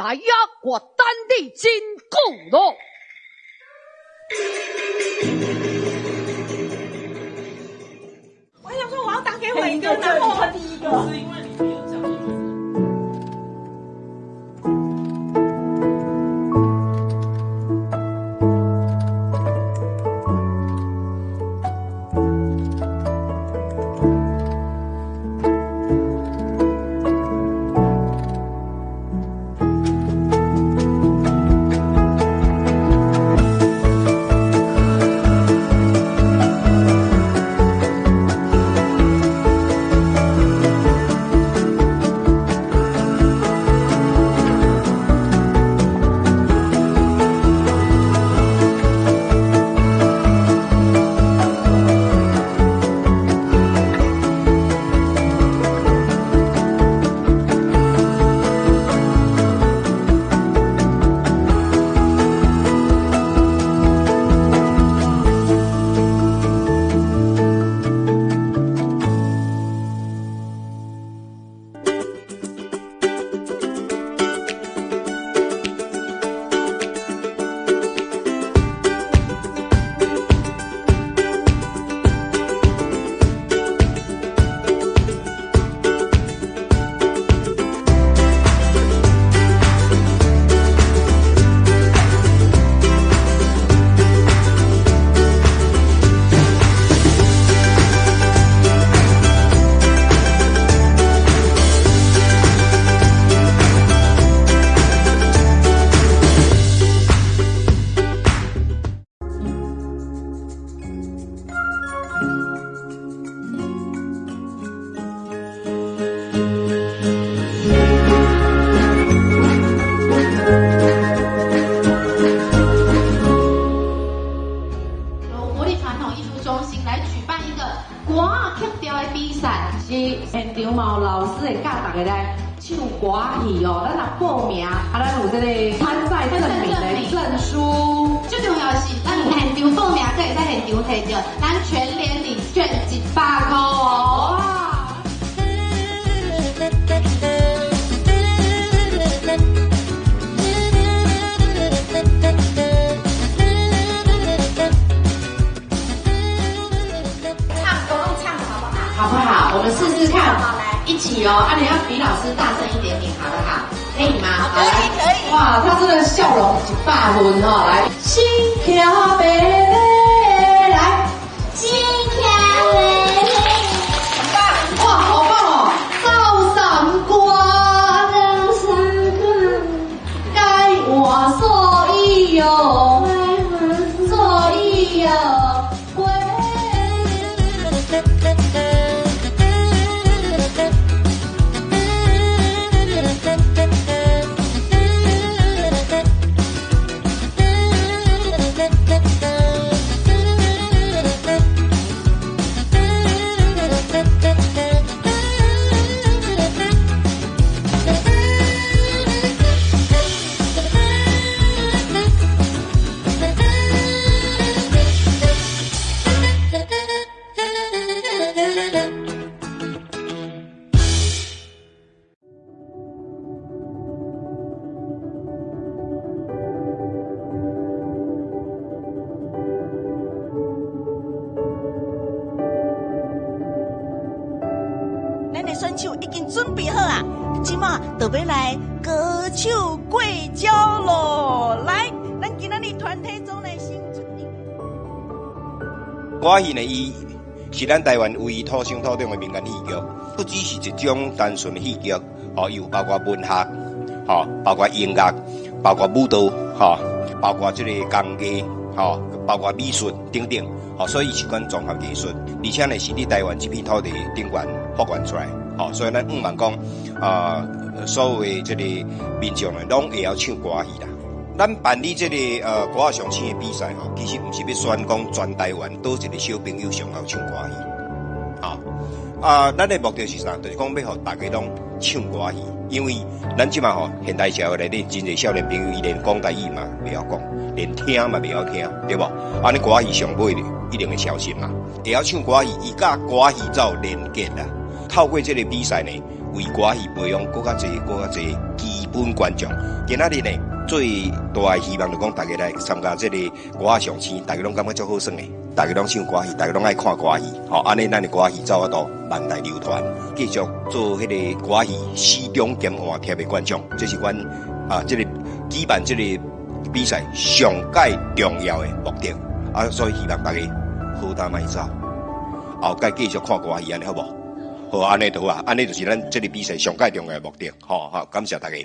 大約，我等你真久囉。我想說我要打給偉哥，然後他第一個。是因為你沒有講。歌戲呢，伊是咱台灣唯一土生土長的民間戲劇，不只是一種單純的戲劇，吼，伊有包括文學，吼，包括音樂，包括舞蹈，吼，包括這個工藝，吼，包括美術等等，吼，所以伊是款綜合藝術，而且呢是佇台灣這片土地頂懸發源出來，吼，所以咱向望講，所有的這個民眾呢，攏會曉唱歌戲啦。咱辦理這個歌仔上星的比賽吼，其實毋是欲選講全台灣佗一個小朋友上𠢕唱歌戲，啊，咱的目的是啥？就是講欲予大家攏唱歌戲，因為咱這馬吼現代社會內底真濟少年朋友，伊連講台語嘛袂曉講，連聽嘛袂曉聽，對無？按呢歌戲上尾一定會消失嘛。會曉唱歌戲，伊佮歌戲才有連結啦。透過這個比賽呢，為歌戲培養閣較濟、閣較濟機般觀眾。今仔日呢，最大的希望就講，大家來參加這個歌仔上星，大家攏感覺足好耍的，大家攏唱歌戲，大家攏愛看歌戲，吼，按呢咱的歌戲才有法度萬代流傳，繼續做彼個歌戲死忠兼換貼的觀眾，這是阮啊，這個舉辦這個比賽上蓋重要的目的。啊，所以希望大家好膽莫走，後蓋繼續看歌戲，按呢好無？好，按呢就好啊，按呢就是咱這個比賽上蓋重要的目的。好好，感謝大家。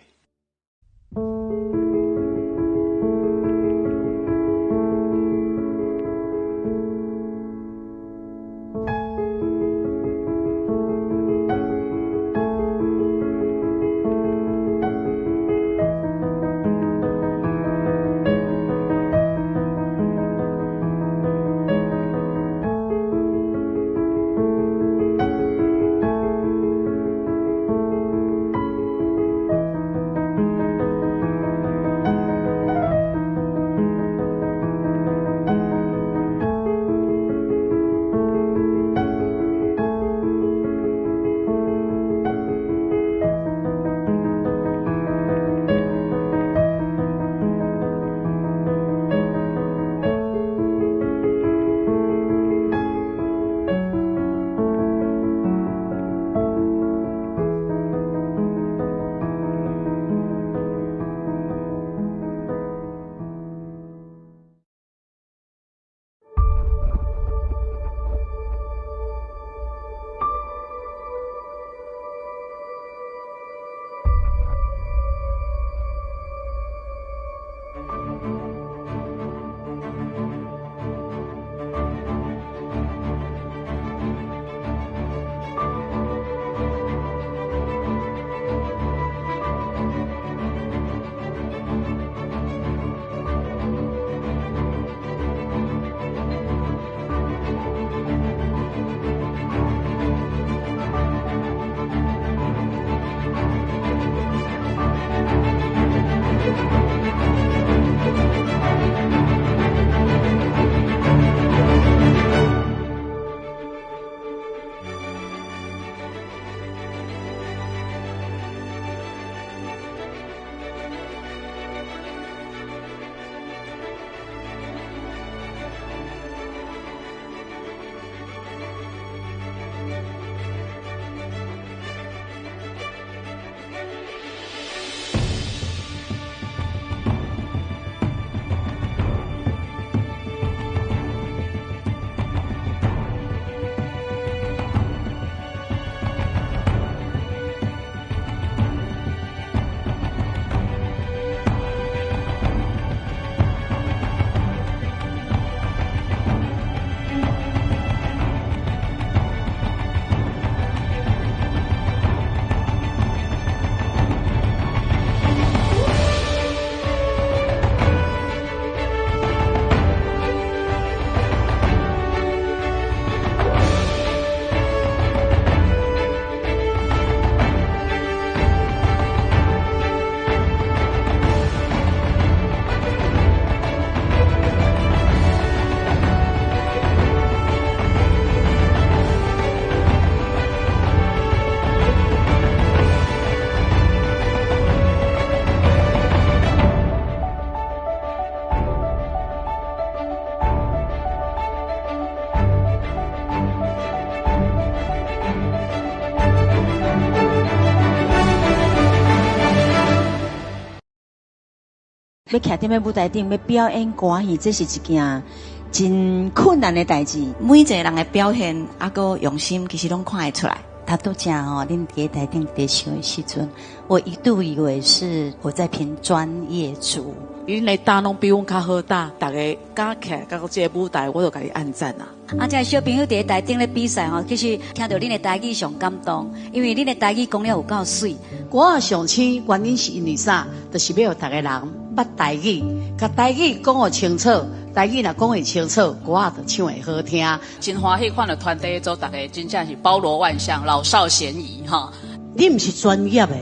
欲徛佇咧舞台頂，欲表演歌戲，這是一件真困難的代誌。每一個人的表現，猶閣用心，其實攏看會出來。頭拄才吼，恁佇台頂佇唱的時陣，我一度以為是我在評專業組。𪜶的膽攏比阮較好膽，逐家敢徛到這个舞台，我就共伊按讚啊！啊，這个小朋友佇咧台頂咧比賽吼，其實聽著恁的台語上感動，因為恁的台語講了有夠媠。歌仔上星原因是因為啥？就是欲予逐个人捌台語，共台語講予清楚，台語若講會清楚，歌仔就唱會好聽。真歡喜看著團體組，逐家真正是包羅萬象，老少咸宜哈。你毋是專業的，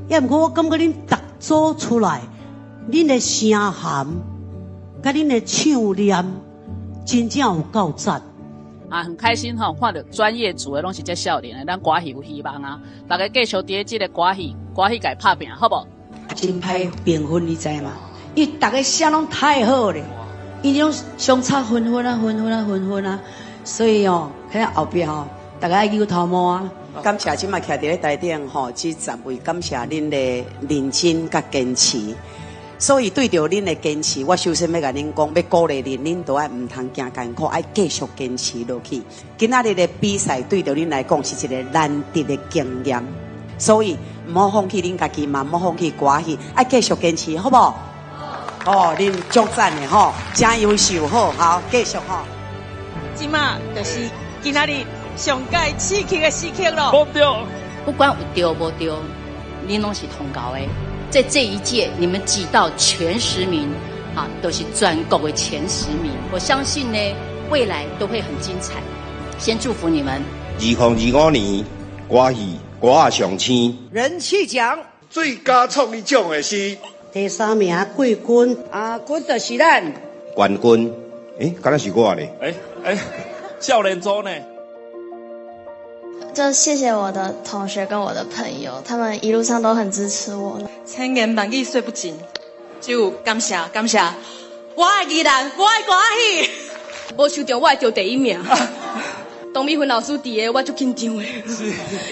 抑毋過我感覺恁逐組出來，恁的聲涵，佮恁的唱念，真正有夠讚。啊，很開心吼，看著專業組的攏是遮少年的，咱歌戲有希望啊！大家繼續佇咧這个歌戲，歌戲界拍拚，好無？真歹評分，你知嗎？因為逐个聲攏太好咧，伊攏相差分分啊，分分啊，分分啊，所以哦，看後壁吼，大家愛扭頭毛啊。感謝這擺徛佇咧台頂吼，這十位感謝恁的認真佮堅持。所以對著恁的堅持，我首先欲共恁講，欲鼓勵恁，恁都愛毋通驚艱苦，愛繼續堅持落去。今仔日的比賽對著恁來講是一个難得的經驗，所以毋好放棄恁家己嘛，毋好放棄歌戲，愛繼續堅持，好無？哦，恁足讚的吼，真優秀，好，好，繼續吼。這馬就是今仔日上蓋刺激的時刻咯。無對，不管有對無對，恁攏是通猴的。在這一屆，你們擠到前10名，啊，都是全國的前10名。我相信呢，未來都會很精彩。先祝福你們。2025年歌戲歌仔上星人氣獎最佳創意獎的是第三名季軍，啊，軍就是咱冠軍。欸，敢若是我咧？欸，少年組呢？就謝謝我的同學跟我的朋友，他們一路上都很支持我。千言萬語說不盡，只有感謝感謝。我愛宜蘭，我愛歌戲。無想到我會得第一名。董美芬老師佇个，我足緊張的，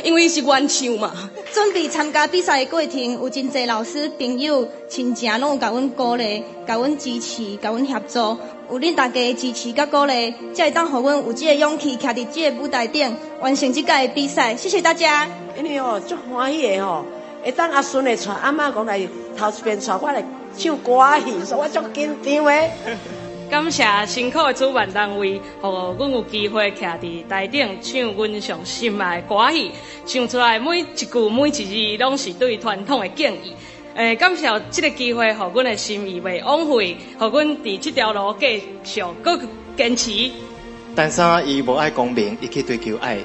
因為是原唱嘛。準備參加比賽的過程，有真濟老師、朋友、親情攏有共阮鼓勵、共阮支持、共阮協助。有恁大家的支持佮鼓勵，才會當予阮有這个勇氣，徛佇這个舞台頂，完成這屆的比賽。謝謝大家。因為哦，足歡喜的吼，會當阿孫會帶阿嬤講來頭一遍帶我來唱歌戲，所以我足緊張的。感謝辛苦的主辦單位，予阮有機會徛佇台頂唱阮上心愛的歌戲，唱出來每一句每一字攏是對傳統的敬意。感謝這个機會，予阮的心意袂枉費，予阮佇這條路繼續閣堅持。陳生伊無愛功名，伊去追求愛。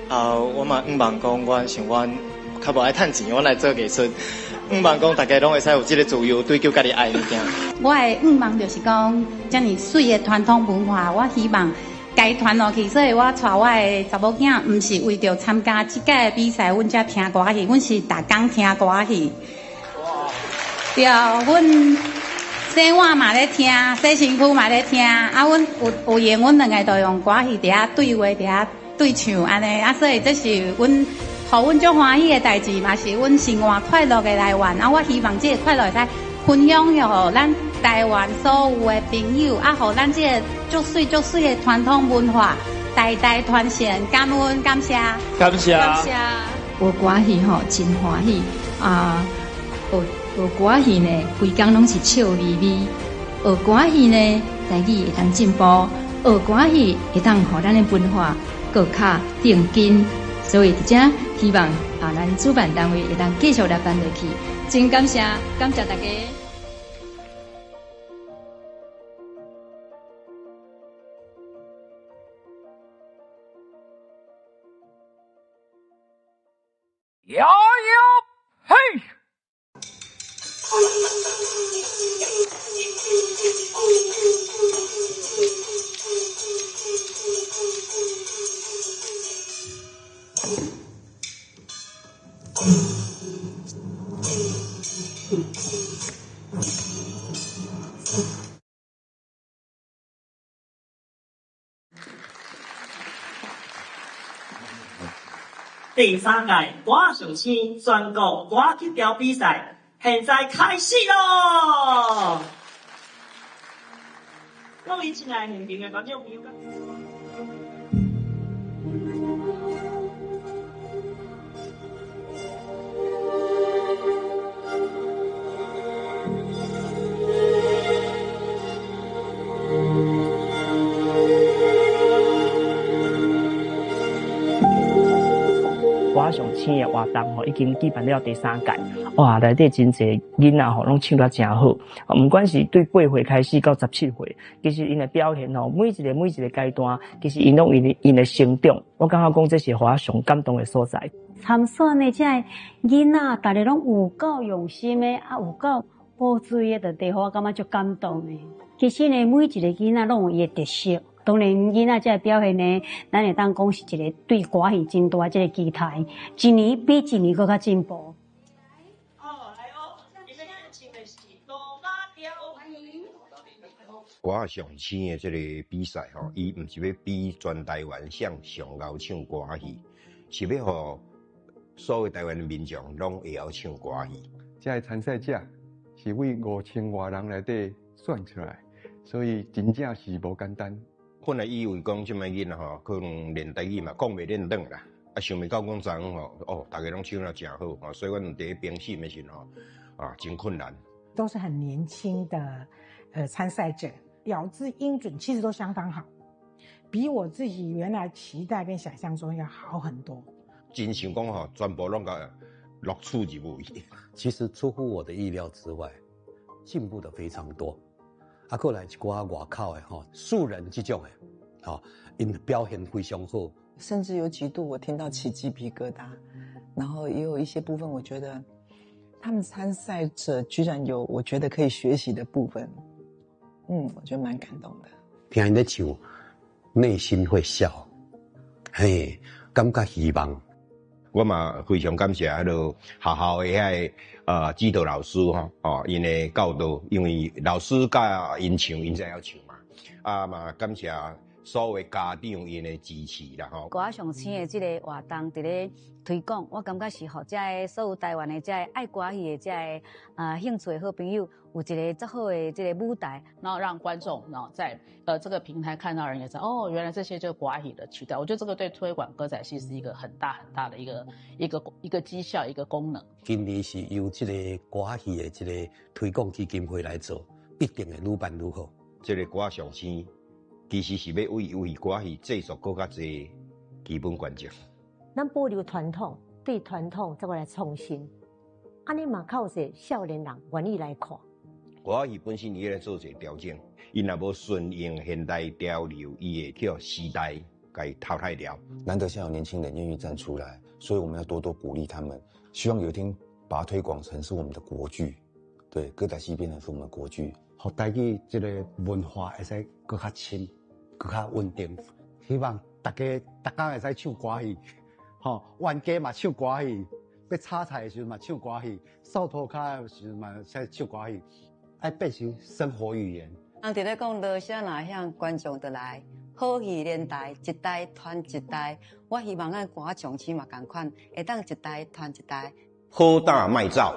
啊，我嘛向望講，阮想阮較無愛趁錢，阮來做藝術。向望講，大家攏會使有這个自由，追求家己愛的物件。我的向望就是講，遮爾媠的傳統文化，我希望共傳落去。所以我帶我的查某囝，毋是為著參加這屆的比賽，阮才聽歌戲，阮是逐工聽歌戲。對，阮洗碗嘛咧聽，洗身軀嘛咧聽，啊，阮有閒，阮兩个就用歌戲佇遐對話，佇遐對唱，按呢，啊，所以這是阮，予阮足歡喜的代誌，嘛是阮生活快樂的來源。啊，我希望這个快樂會使分享予咱台灣所有的朋友，啊，予咱這个足媠足媠的傳統文化代代傳承。感恩，感謝，感謝，感謝。學歌戲吼，真歡喜啊！學歌戲呢，規工攏是笑眯眯；學歌戲呢，台語會當進步；學歌戲會當予咱的文化閣較定根。所以佇遮希望啊，咱主辦單位會當繼續來辦落去。真感謝，感謝大家。呀呀嘿！第三屆歌上星全國歌曲調比賽，現在開始囉！各位親愛現場的觀眾朋友。歌上星的活動吼，已經舉辦了第三屆，哇，內底真濟囡仔吼，攏唱得誠好。毋管是對8歲開始到17歲，其實𪜶的表現吼，每一个每一个階段，其實𪜶攏有𪜶的成長。我感覺講這是予我上感動的所在。參選的這个囡仔，逐个攏有夠用心的，啊，有夠寶水的，就予我感覺足感動的。其實呢，每一个囡仔攏有伊的特色。當然，囡仔這个表現呢，咱會當講是一個對歌戲真大這个期待，一年比一年閣較進步。哦，來哦，歌仔上星的這个比賽吼，伊毋是欲比全台灣誰上𠢕唱歌戲，是欲予所有台灣的民眾攏會曉唱歌戲。這个參賽者是為5000外人內底選出來，所以真正是無簡單。本來以為講這擺囡仔吼，可能練台語嘛講袂練轉啦，啊想袂到講昨昏吼，哦，逐个攏唱得誠好吼，所以阮佇咧評審的時陣吼，啊，真困難。都是很年輕的參賽者，咬字音準其實都相當好，比我自己原來期待跟想象中要好很多。真想講吼，全部攏共錄取入去。其實出乎我的意料之外，進步的非常多。啊，過來一寡外口的吼，素人這種的，吼，𪜶表現非常好。甚至有幾度我聽到起雞皮疙瘩，然後也有一些部分，我覺得他們參賽者居然有我覺得可以學習的部分，我覺得蠻感動的。聽𪜶咧唱，內心會笑，嘿，感覺希望。我嘛非常感謝彼个學校的遐个指導老師吼，哦，𪜶的教導，因為老師教𪜶唱，𪜶才會曉唱嘛。啊嘛感謝所有家長𪜶的支持啦吼。歌仔上星的這个活動佇咧推廣，我感覺是予遮个所有台灣的遮个愛歌戲的遮个興趣的好朋友，有一个足好的這个舞台，然後讓觀眾，然後在這個平台看到人也知道，哦，原來這些就是歌仔戲的曲調。我覺得這個對推廣歌仔戲是一個很大很大的一個績效，一個功能。今年是由這個歌仔戲的這個推廣基金會來做，一定會愈辦愈好。這个歌仔上星其實是欲為歌仔戲製作閣較濟基本觀眾。咱保留傳統，對傳統再過來創新，按呢嘛較有濟少年人願意來看。歌仔戲本身伊咧做一个調整，伊若無順應現代潮流，伊會予時代共淘汰掉。難得現在有年輕人願意站出來，所以我們要多多鼓勵他們。希望有一天把它推廣成是我們的國劇，對，歌仔戲變成是我們的國劇。予台語這个文化會使閣較深、閣較穩定。希望大家逐工會使唱歌戲，吼，冤家嘛唱歌戲，欲炒菜的時陣嘛唱歌戲，掃塗跤的時陣嘛會使唱歌戲，愛變成生活語言。人佇咧講羅聲若響，觀眾就來，好戲連台，一代傳一代。我希望咱歌仔上星嘛仝款，會當一代傳一代。好膽莫走。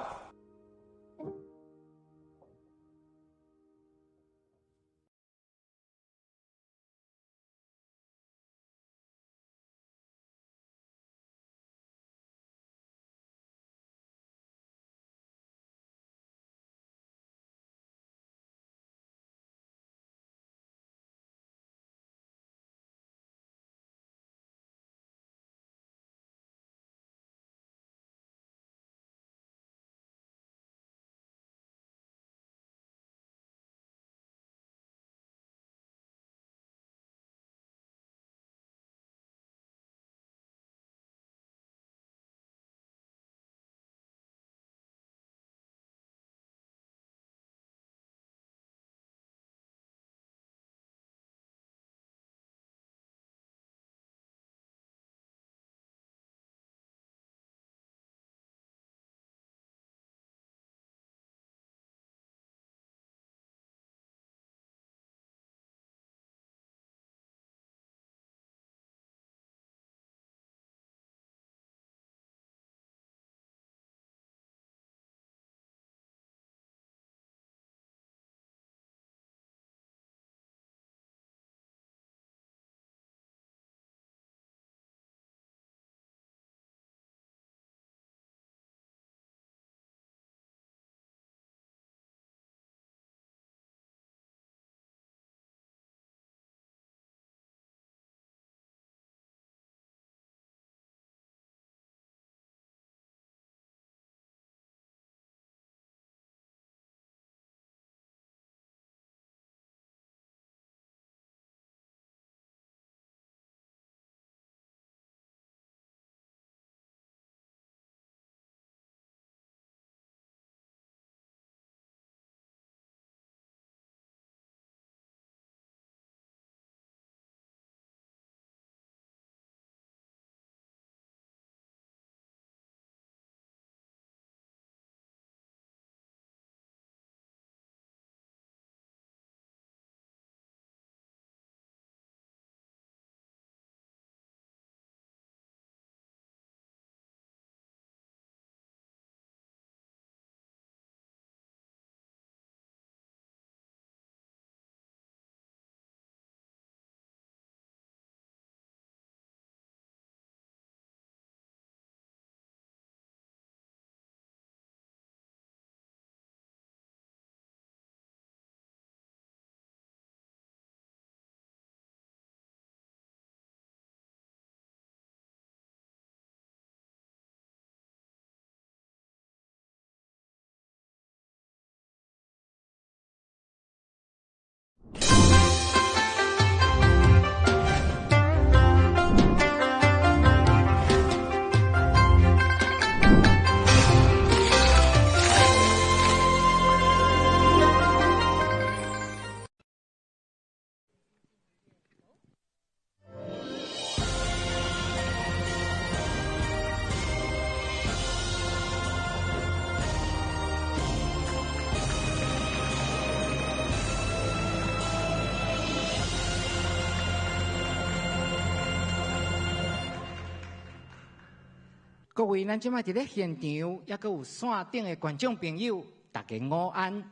各位，咱這擺佇咧現場，抑閣有線頂的觀眾朋友，大家午安。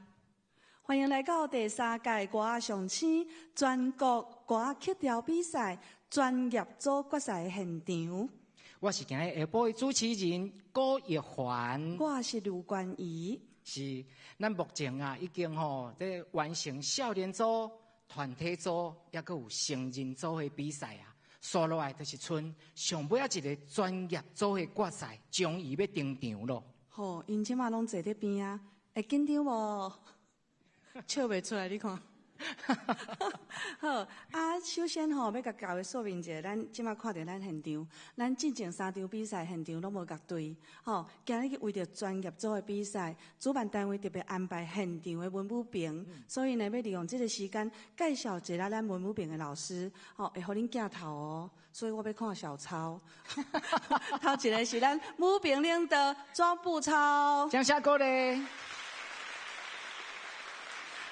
歡迎來到第三屆歌仔上星全國歌仔曲調比賽專業組決賽的現場。我是今日下晡的主持人郭玉環。我是劉冠儀。是，咱目前啊已經吼，這完成少年組、團體組，抑閣有成人組的比賽啊。紲落來就是賰上尾仔一個專業組的決賽，終於欲登場咯。吼，𪜶這馬攏坐佇邊仔，會緊張無？笑袂出來，你看。好，啊，首先吼，欲共各位說明一下，咱這馬看著咱現場，咱進前三場比賽現場攏無樂隊，吼，今日為著專業組的比賽，主辦單位特別安排現場的文武棚，所以呢，欲利用這個時間介紹一下咱文武棚的老師，吼，會予恁鏡頭哦，所以我欲看小抄。頭一個是咱舞棚領導莊步超，掌聲鼓勵。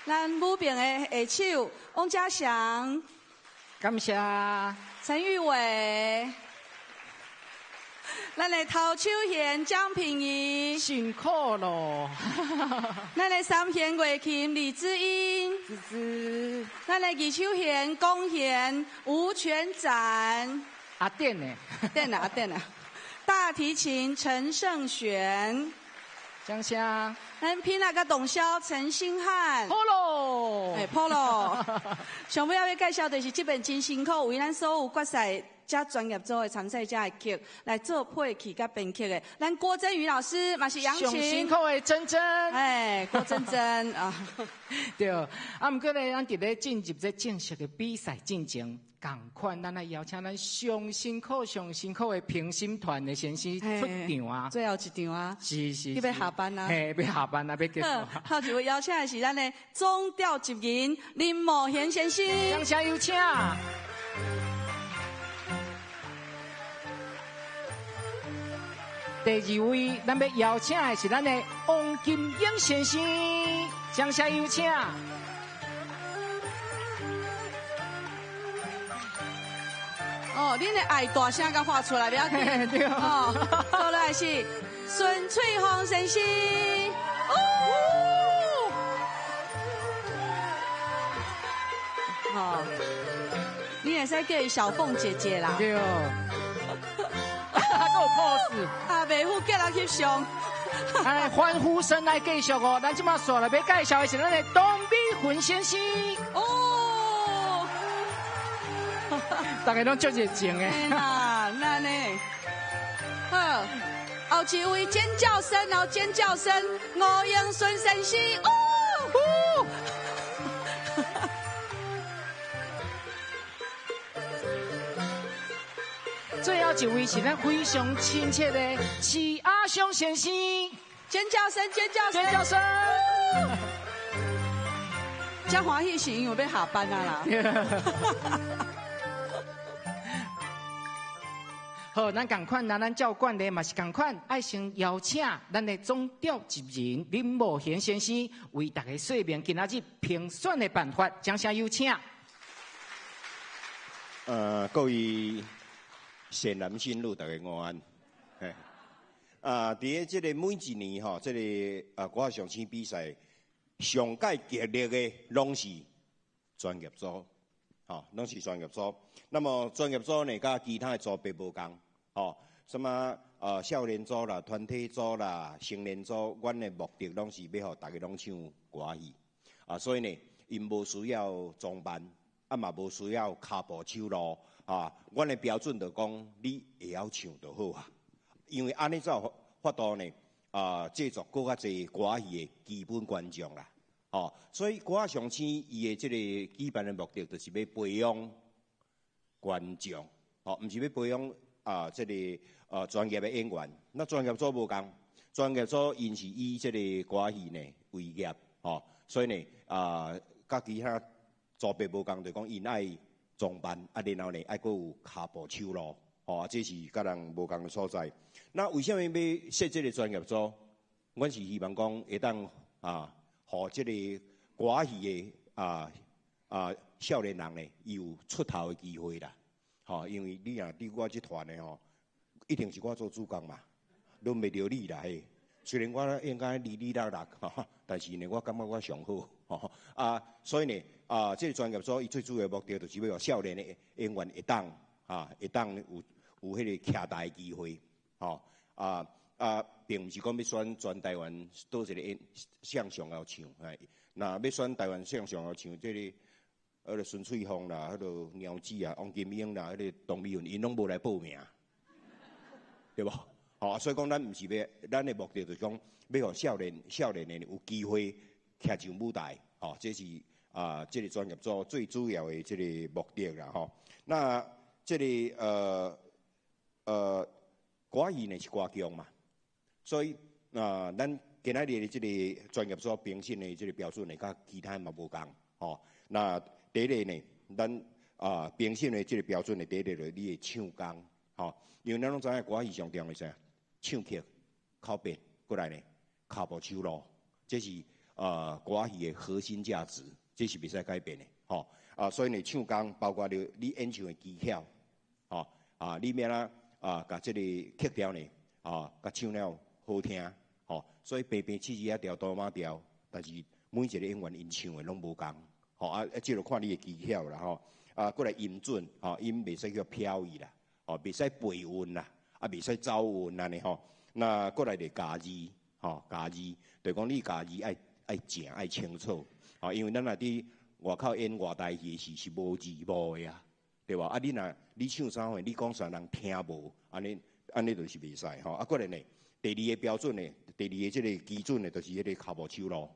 咱舞棚的下手翁家祥，感謝。陳玉偉，咱的頭手弦江品儀，辛苦咯。咱的三弦月琴李志英，芝芝。咱的二手弦弓弦吳全展，阿典呢？典啊阿典啊。大提琴陳勝璇。掌聲。咱ピナ佮董簫陳星漢。 Polo。哎，Polo。上尾仔欲介紹就是這邊真辛苦，為咱所有決賽遮專業組的參賽者的曲來做配曲佮編曲的。咱郭真宇老師嘛是揚琴。上辛苦的珍珍。哎，郭珍珍啊。對，啊，毋過呢，咱佇咧進入這正式的比賽進前，仝款，咱來邀請咱上辛苦、上辛苦的評審團的先生出場啊！最後一場啊！是是，欲下班啊！嘿，欲下班啊，欲結束。後一位邀請的是咱的總調集人林茂賢先生。掌聲有請。第二位，咱欲邀請的是咱的王金英先生，掌聲有請。哦，恁的愛大聲共喊出來，不要緊。對。哦，過來是孫翠鳳先生。哦。哦，你會使叫伊小鳳姐姐啦。對。閣有 pose。啊，袂赴叫人翕相。哎，歡呼聲來繼續哦！咱這馬紲來欲介紹的是咱的董美雲先生。哦。大家攏足熱情的。啊，那呢？好，後一位尖叫聲，然後尖叫聲，吳英順先生。哦。最後一位是咱非常親切的徐阿雄先生。尖叫聲，尖叫聲，尖叫聲。遮歡喜是因為欲下班啊啦。好，咱仝款，咱照慣例嘛是仝款，愛先邀請咱的總召集人林茂賢先生為大家說明今仔日評選的辦法，掌聲有請。各位善男信女，大家午安。嘿，啊，佇咧這個每一年吼，這個歌仔上星比賽，上蓋激烈的攏是專業組，吼，攏是專業組。那麼專業組呢，佮其他的組別無仝。吼，什麼少年組啦、團體組啦、成年組，阮的目的攏是欲予大家攏唱歌戲啊，所以呢，𪜶無需要裝扮，啊嘛無需要跤步手路啊。阮的標準就講，你會曉唱就好啊，因為按呢才有法度呢啊，製作閣較濟歌戲的基本觀眾啦。吼，所以歌仔上星伊的這個舉辦的目的，就是欲培養觀眾，吼，毋是欲培養。啊，這個專業的演員，那專業組無仝，專業組𪜶是以這個歌戲呢為業，吼，所以呢啊，佮其他組別無仝，就講𪜶愛裝扮，啊，然後呢愛閣有跤步手路，吼，這是佮人無仝的所在。那為啥物欲設這個專業組？阮是希望講會當啊，予這個歌戲的少年人呢，伊有出頭的機會啦。吼，因為你若佇我這團的吼，一定是我做主角嘛。轮袂著你啦嘿。雖然我應該離離落落，吼，但是呢，我感覺我上好，吼啊，所以呢，啊，這個專業組伊最主要目的就是欲予少年的演員會當，啊，會當有彼個徛台的機會，吼啊啊，並毋是講欲選全台灣佗一個演誰上𠢕唱，嘿，若欲選台灣誰上𠢕唱，這個彼個孫翠鳳啦，彼個貓子啊，王金英啦，彼個董美雲，𪜶攏無來報名，對無？吼，所以講，咱毋是欲，咱的目的就是講，欲予少年的有機會徛上舞台，吼，這是啊，這個專業組最主要的這個目的啦，吼。那這個歌戲呢是歌劇嘛，所以啊，咱今仔日的這個專業組評審的這個標準呢，佮其他嘛無仝，吼。那第一個呢，咱啊評審的這個標準呢，第一個就是你的唱功，吼，因為咱攏知影歌戲上重要是啥？唱曲、口白，過來呢，跤步手路，這是歌戲的核心價值，這是袂使改變的，吼啊！所以呢，唱功包括著你演唱的技巧，吼啊，你欲按怎啊，共這个曲調呢，啊，共唱了好聽，吼。所以平平七字仔調、哆媽調，但是每一個演員𪜶唱的攏無仝，吼啊！這就看你的技巧啦，吼啊，過來音準，吼音袂使叫飄去啦，吼袂使背韻啦。啊，袂使走韻按呢吼。那過來就咬字，吼咬字，就講你咬字愛正愛清楚，吼，因為咱若佇外口演外台戲時是無字幕的啊，對無？啊，你若你唱啥貨，你講啥人聽無，按呢就是袂使吼。啊，過來呢，第二个標準呢，第二个這个基準呢，就是彼个跤步手路，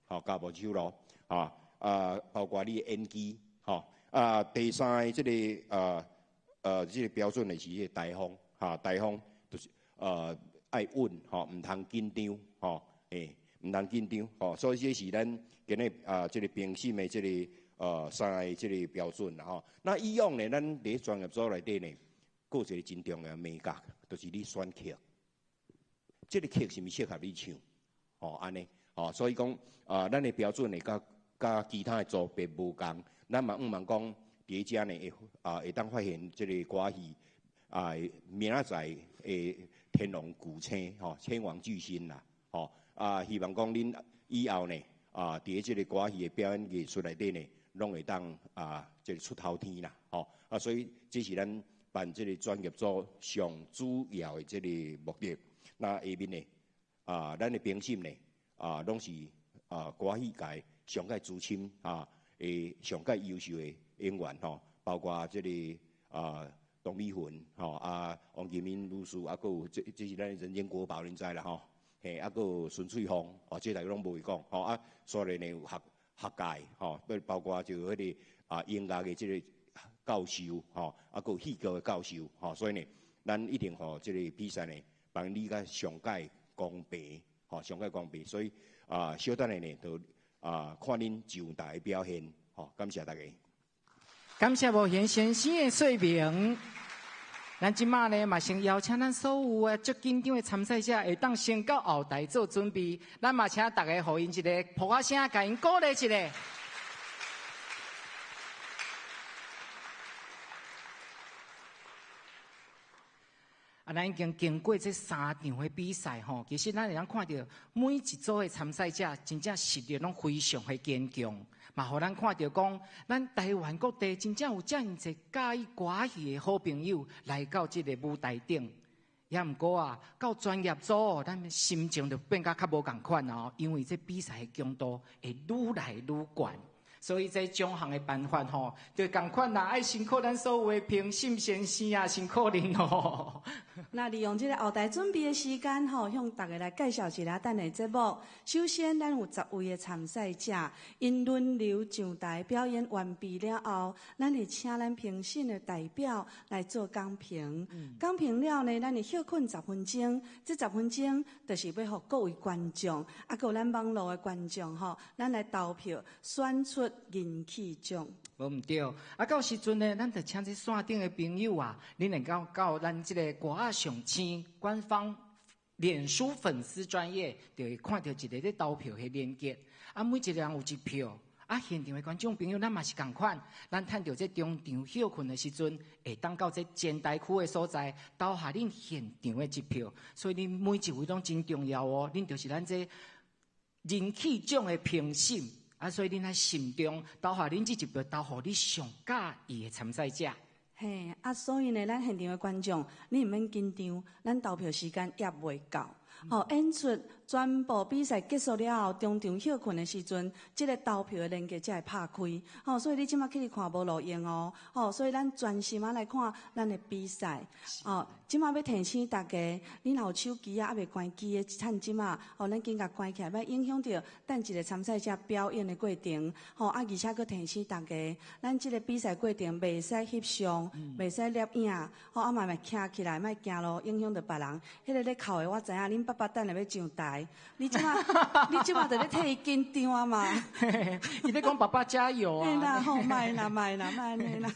吼，跤步手路，啊啊，包括你的演技，吼啊，第三个這个這个標準呢是彼个台風。哈，台風就是愛穩吼，毋通緊張吼，欸，毋通緊張吼，所以這是咱今日啊，這个評審的這个三个這个標準啦吼。那以往呢，咱佇專業組內底呢，閣有一個真重要的眉角，就是你選曲，這个曲是毋是適合你唱？吼，按呢，吼，所以講啊，咱的標準呢，佮其他的組別無仝，咱嘛向望講佇遮呢會啊會當發現這个歌戲。啊，明仔載會天王巨星吼，天王巨星啦，吼啊，希望講恁以後呢，啊，佇這个歌戲的表演藝術內底呢，攏會當啊，這个出頭天啦，吼啊，所以這是咱辦這个專業組上主要的這个目的。那下面呢，啊，咱的評審呢，啊，攏是啊，歌戲界上蓋資深啊，會上蓋優秀的演員吼，包括這个啊。董美雲，吼啊，王金敏女士，啊，閣有這是咱人間國寶，恁知啦吼，嘿，啊，閣有孫翠鳳，哦，這大家攏無話講，吼啊，所以呢有學界，吼，包括就彼个啊音樂的這个教授，吼，啊，閣有戲劇的教授，吼，所以呢，咱一定予這个比賽呢，幫你較上蓋公平，吼，上蓋公平，所以啊，小等下呢，就啊看恁上台表現，吼，感謝大家。感謝吳賢先生的說明。咱這馬呢，嘛先邀請咱所有的足緊張的參賽者，會當先到後台做準備。咱嘛請大家予𪜶一个噗仔聲，共𪜶鼓勵一下。啊，咱已經經過這三場的比賽吼，其實咱會當看著每一組的參賽者，真正實力攏非常的堅強。嘛，予咱看著講，咱台灣各地真正有遮爾濟佮意歌戲的好朋友來到這个舞台頂。也毋過啊，到專業組，咱心情就變甲較無仝款哦，因為這比賽的強度會愈來愈懸。所以這獎項的頒發吼，就仝款啦，愛辛苦咱所有的評審先生啊，辛苦恁咯。那利用這个後台準備的時間吼，向大家來介紹一下咱的節目。首先，咱有10位的參賽者，𪜶輪流上台表演完畢了後，咱會請咱評審的代表來做講評。講評了呢，咱會歇睏10分鐘。這10分鐘就是欲予各位觀眾，啊，閣有咱網路的觀眾吼，咱來投票選出人氣獎。無毋對，啊，到時陣呢，咱就請這線頂的朋友啊，恁能夠到咱這个歌仔上星官方臉書粉絲專頁，就會看著一个咧投票的連結。啊，每一个人有一票，啊，现场的观众朋友，咱嘛是仝款，咱趁著这中场歇睏的时阵，会当到这前台区的所在，投下恁现场的一票。所以恁每一位拢真重要哦，恁就是咱这人气奖的评审啊，所以恁爱慎重投下恁这一票，投予你上喜欢的参赛者。嘿，啊，所以呢，咱现场的观众，你毋免紧张，咱投票时间犹未到。吼，演出全部比赛结束了后，中场歇睏的时阵，这个投票的连结才会拍开。吼，所以你这马去看无路用哦。吼，所以咱专心仔来看咱的比赛。哦，这马欲提醒大家，你若有手机啊，犹未关机的，趁这马，吼，咱紧共关起来，莫影响著等一个参赛者表演的过程。吼，啊，而且阁提醒大家，咱这个比赛过程袂使翕相，袂使摄影，吼，啊嘛莫徛起来，莫行路，影响著别人。彼个咧哭的，我知影恁爸爸等下欲上台，你这马，你这马就咧替伊紧张啊嘛。伊咧讲爸爸加油啊！嘿啦，好，莫啦，莫啦，莫按呢啦。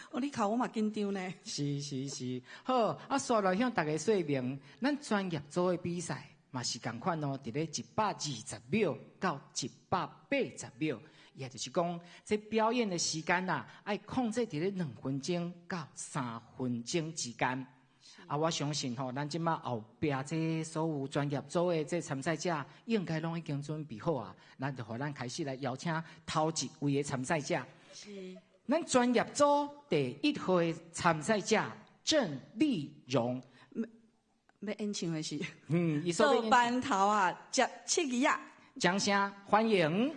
哦，你哭我嘛紧张呢。是是是，好，啊，煞来向大家说明，咱专业组的比赛嘛是仝款哦，伫咧120秒到180秒，也就是讲，这表演的时间啊，爱控制伫咧2分钟到3分钟之间。啊，我相信吼，咱这马后壁这所有专业组的这参赛者，应该拢已经准备好啊。咱就予咱开始来邀请头一位的参赛者。是。咱专业组第一号的参赛者郑丽蓉。欲演唱的是。伊说做班头啊，接七字仔。掌声欢迎。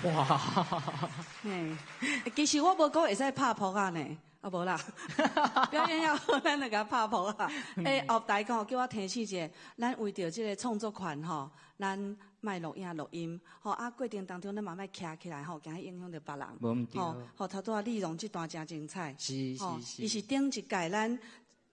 哇！嘿，其实我无讲会使拍扑仔呢，啊無啦，表演猶好，咱就共拍噗啊。欸，後台講叫我提醒一下，咱為著這个創作權吼，咱莫錄影錄音，吼啊過程當中咱嘛莫徛起來吼，驚影響著別人。無毋對。吼，吼頭拄仔李榮這段誠精彩。是是。伊是頂一屆咱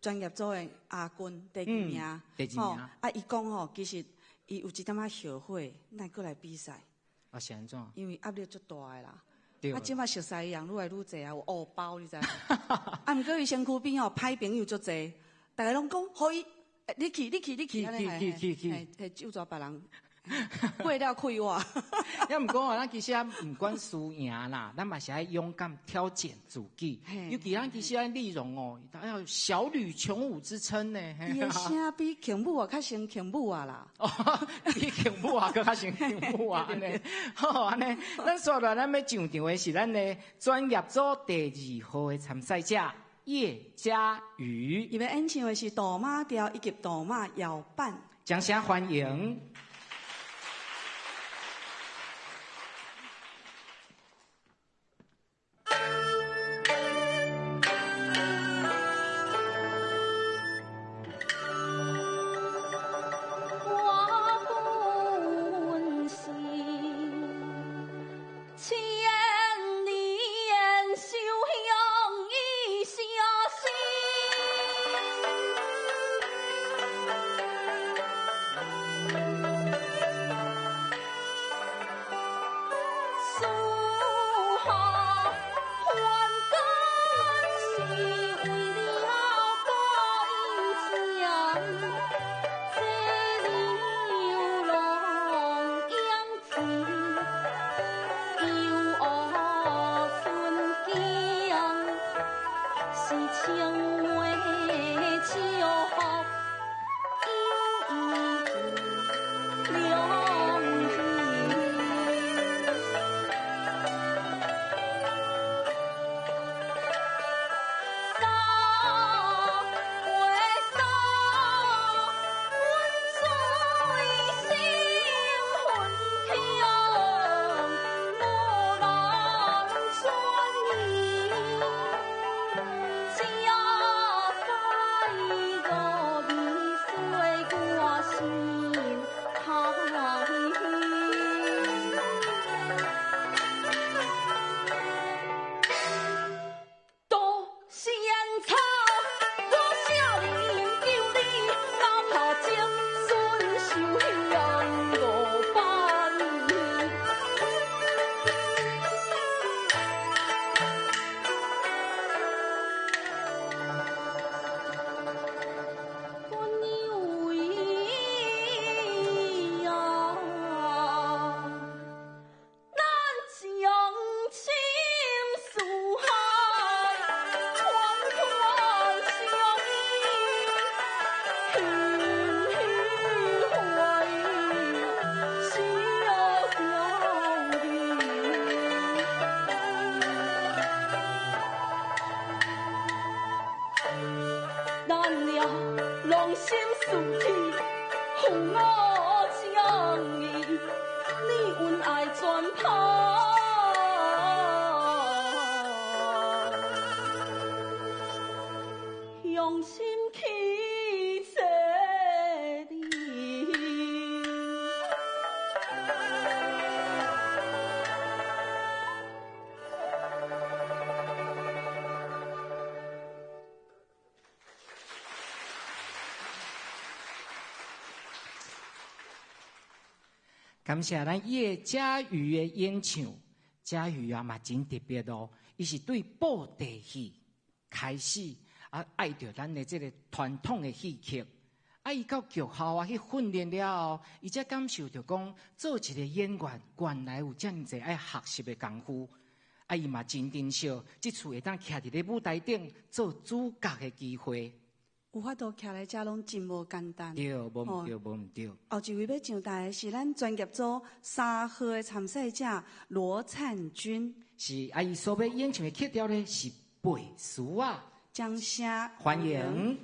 專業組的亞軍第二名。第二名。啊，伊講吼，其實伊有一點仔後悔，莫閣來比賽。啊，是按怎？因為壓力足大的啦。對。啊，這擺熟似的人愈來愈濟啊，有烏包你知無？啊，毋過伊身軀邊吼歹朋友足濟，逐家攏講，予伊，你去，你去，你去，去去去去，去救助別人，過了氣我。抑毋過咱其實啊，毋管輸贏啦，咱嘛是愛勇敢挑戰自己。尤其咱其實咱李榮哦，他有小呂窮舞之稱呢。伊的聲比窮舞啊較像窮舞啊啦。哦，比窮舞啊閣較像窮舞啊按呢。好，按呢，咱煞落來咱欲上場的是咱的專業組第二號的參賽者葉嘉瑜。伊欲演唱的是《杜馬調》以及《杜馬搖板》。掌聲歡迎。感謝咱葉嘉瑜的演唱，嘉瑜啊嘛真特別哦，伊是對布袋戲開始啊愛著咱的這个傳統的戲曲，啊伊到劇校啊去訓練了後，伊才感受著講做一个演員，原來有遮爾濟愛學習的功夫，啊伊嘛真珍惜這次會當徛佇咧舞台頂做主角的機會。有法度徛來遮攏真無簡單。對，無毋對，無毋對。後一位欲上台的是咱專業組3號的參賽者羅燦君。是，啊，伊所欲演唱的曲調呢是背書啊。掌聲歡迎。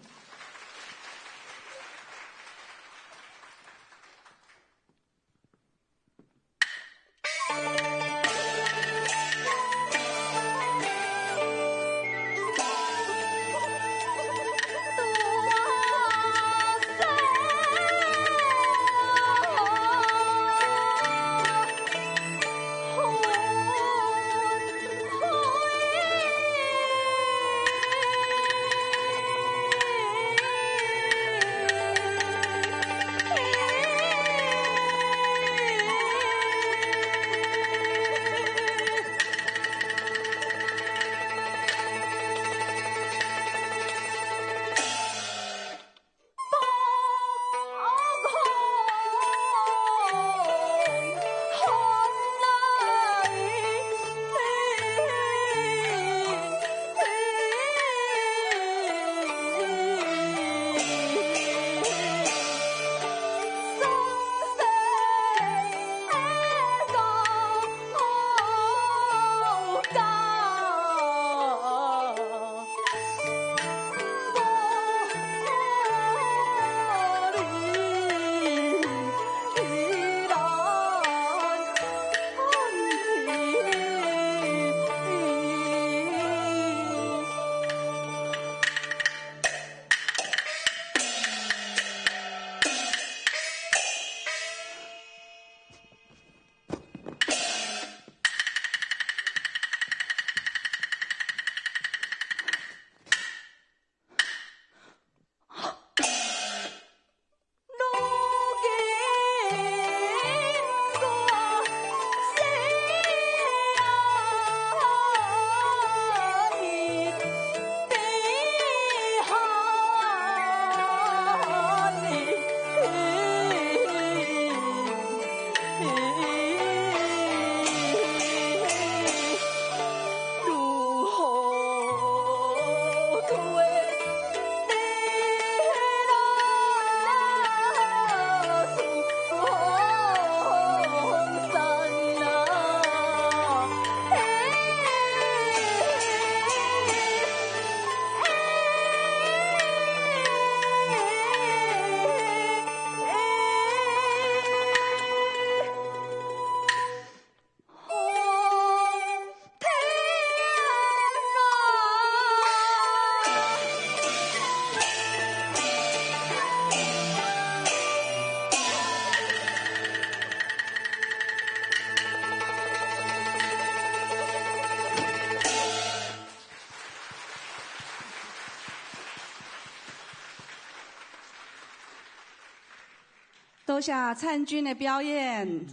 多谢燦君的表演。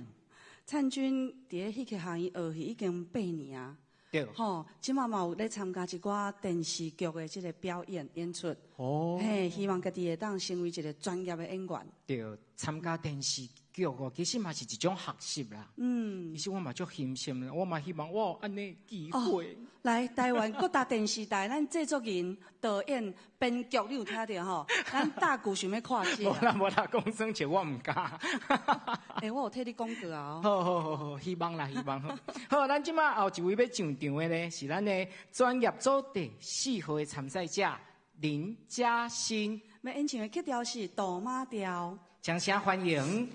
燦君伫咧戏剧学院学戏已经8年啊。对。吼，这马嘛有咧参加一寡电视剧的这个表演演出。哦。嘿，希望家己会当成为一个专业的演员。对，参加电视剧哦，其实嘛是一种学习啦。其实我嘛足欣羡啦，我嘛希望我有按呢机会。哦。来，台湾各大电视台，咱制作人、导演、编剧，你有听著吼？咱大鼓想欲跨界。无啦无啦，讲耍笑我毋敢。欸，我有替你讲过啊。好好好好，希望啦希望。好，咱这马后一位欲上场的呢，是咱的专业组第四号的参赛者林嘉欣。欲演唱的曲调是《杜马调》。掌声欢迎。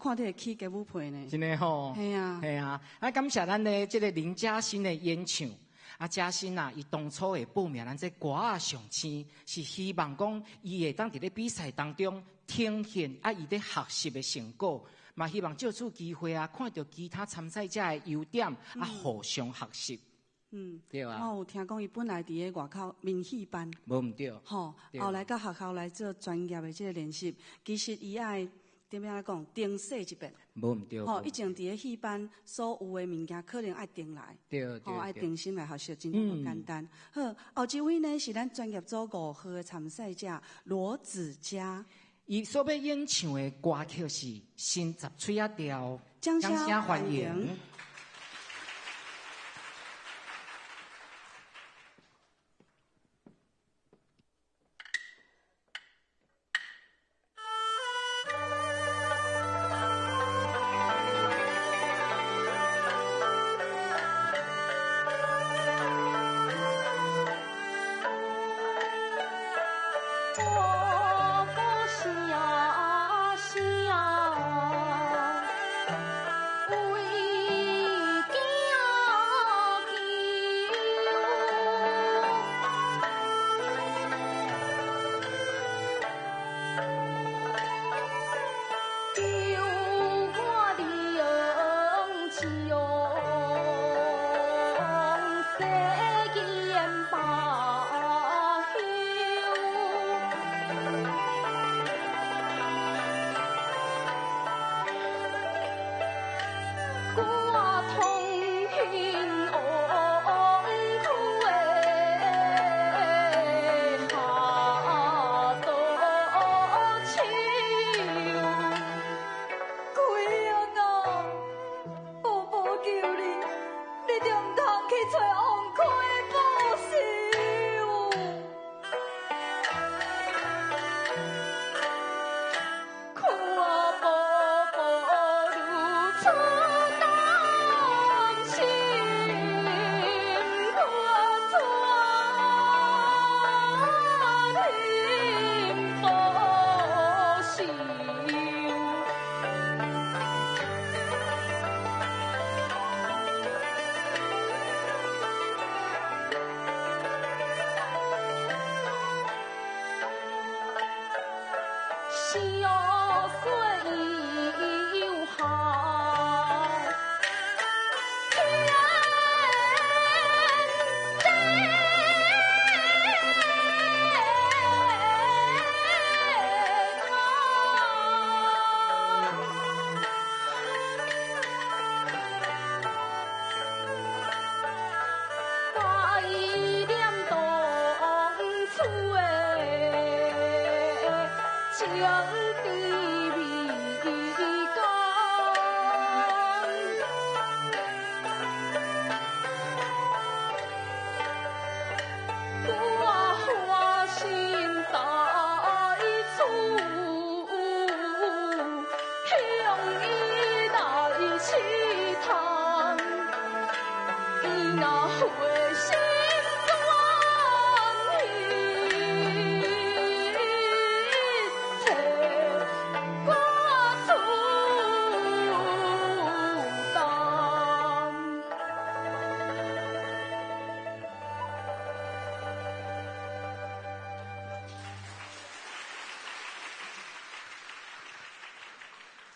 看你会起鸡母皮呢？真的吼，嘿啊，嘿啊！啊，感谢咱的这个林嘉欣的演唱。啊，嘉欣啊，伊当初会报名咱这歌仔上星，是希望讲伊会当伫咧比赛当中呈现啊，伊咧学习的成果，嘛希望借此机会啊，看著其他参赛者的优点，啊，互相学习。对啊。我有听讲，伊本来伫咧外口民戏班，无毋对。吼，后来到学校来做专业的这个练习，其实伊爱。点样来讲？重说一遍。无毋对。吼，以前伫咧戏班所有的物件，可能爱重来。对对。吼，爱重新来学习，真正无简单。好，后一位呢是咱专业组5号的参赛者罗子佳。伊所欲演唱的歌曲是《新十喙仔调》，掌声欢迎。海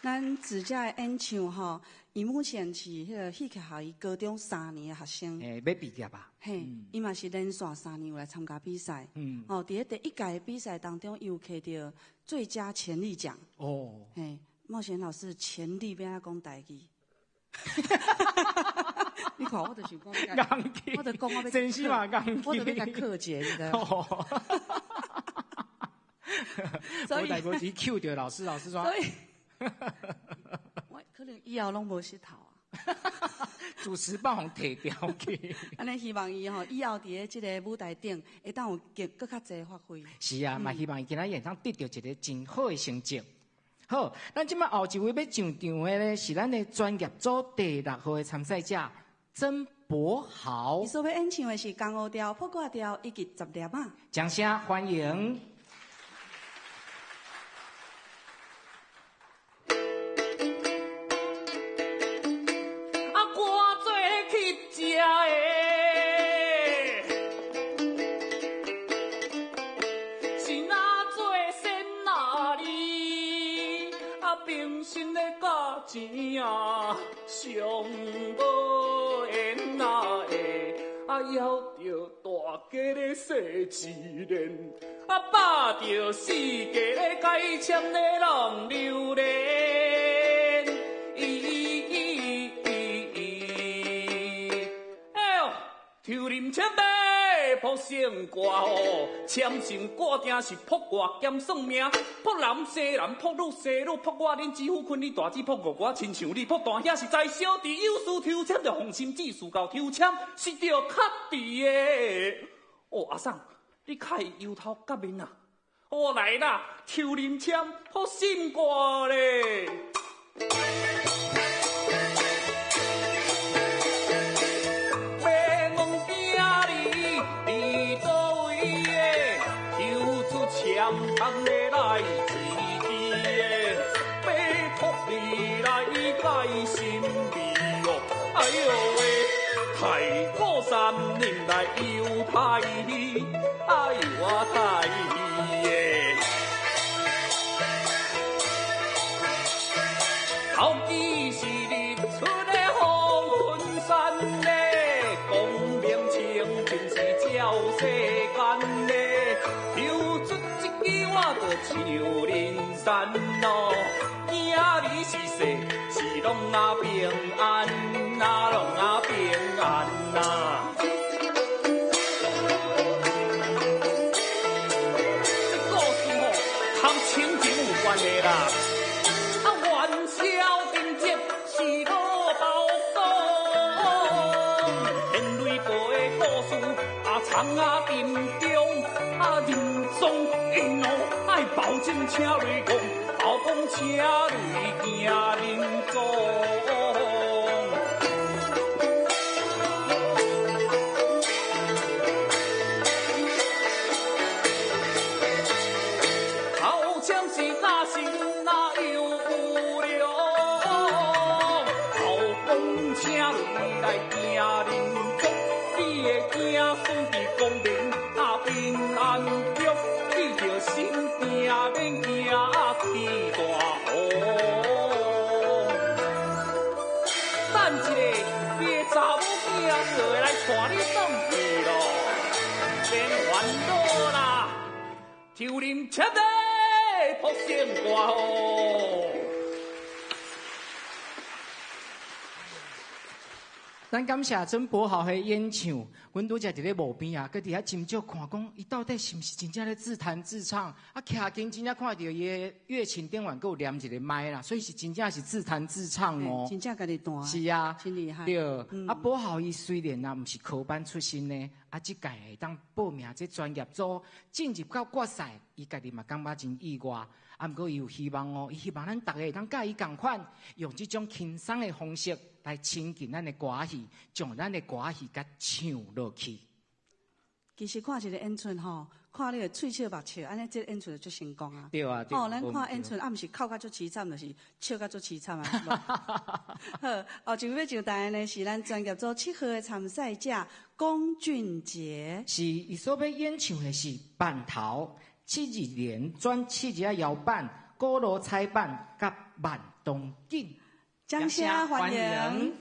咱子佳的演唱吼，伊目前是彼个戏曲学院高中三年的学生。欸，欲毕业吧？嘿，伊嘛是连续三年有来参加比赛。哦，伫咧第一届的比赛当中，伊有摕著最佳潜力奖。哦。嘿，茂贤老师潜力欲按怎讲台语？你看，我就想讲，我就讲我欲，真是嘛，我就欲共克一下，你知无？所以，无钱 cue 著老师，老师说。所以。我可能以后拢无穡头啊！主持棒予提掉去。按呢希望伊吼以后伫咧这个舞台顶会当有更阁较济发挥。是啊，嘛希望伊今仔日会当得著一个真好的成绩。好，咱这摆后一位欲上场的呢，是咱的专业组第六号的参赛者曾博豪。伊所欲演唱的是江湖调、破挂调以及十粒仔。掌声欢迎。钱啊，上无缘啊会，啊枵著大家咧说一连，啊饱著四界咧解签咧弄榴莲。咦咦咦咦，哎哟，抽啉签咧。卜算卦哦，签成卦定是卜卦兼算命，卜男生男，卜女生女，卜我恁姊夫困你大姊，卜五我亲像你，卜大兄是在小弟，有事抽签著放心，只事到抽签是著确伫的。哦，阿桑，你较会由头到面啊？哦，来啦，抽啉签卜算卦咧。来犹太，哎我太耶！头支是日出的黄昏山嘞，光明清净是照世间嘞。抽出一支我就唱人生咯，囝儿是细是拢啊平安啊，拢啊平安啊。啦，啊元宵灯节是老道公，天雷婆的故事啊藏啊阵中，啊人总因哦爱保证请雷公，包公请雷惊人总。抽啉签咧，卜算卦哦。咱感謝曾柏豪的演唱，阮拄才佇咧幕邊啊，閣佇遐斟酌看，講伊到底是毋是真正咧自彈自唱？啊，徛近真正看著伊的樂琴頂懸閣有連一个麥啦，所以是真正是自彈自唱哦。真正家己彈。是啊，真厲害。對，啊，柏豪伊雖然啊，毋是科班出身呢，啊，這屆會當報名這專業組進入到決賽，伊家己嘛感覺真意外。啊，毋過伊有希望哦，伊希望咱逐个會當佮伊仝款，用這種輕鬆的方式來親近咱的歌戲，將咱的歌戲共唱落去。其實看一個演出吼，看你的喙笑目笑，按呢這個演出就足成功啊。對啊，對。吼，咱看演出啊，毋是哭甲足悽慘，就是笑甲足悽慘啊。好，後一位欲上台的呢，是咱專業組7號的參賽者龔俊傑。是，伊所欲演唱的是板頭。七日連轉七日仔搖板、古羅彩板佮慢動景，掌聲歡迎。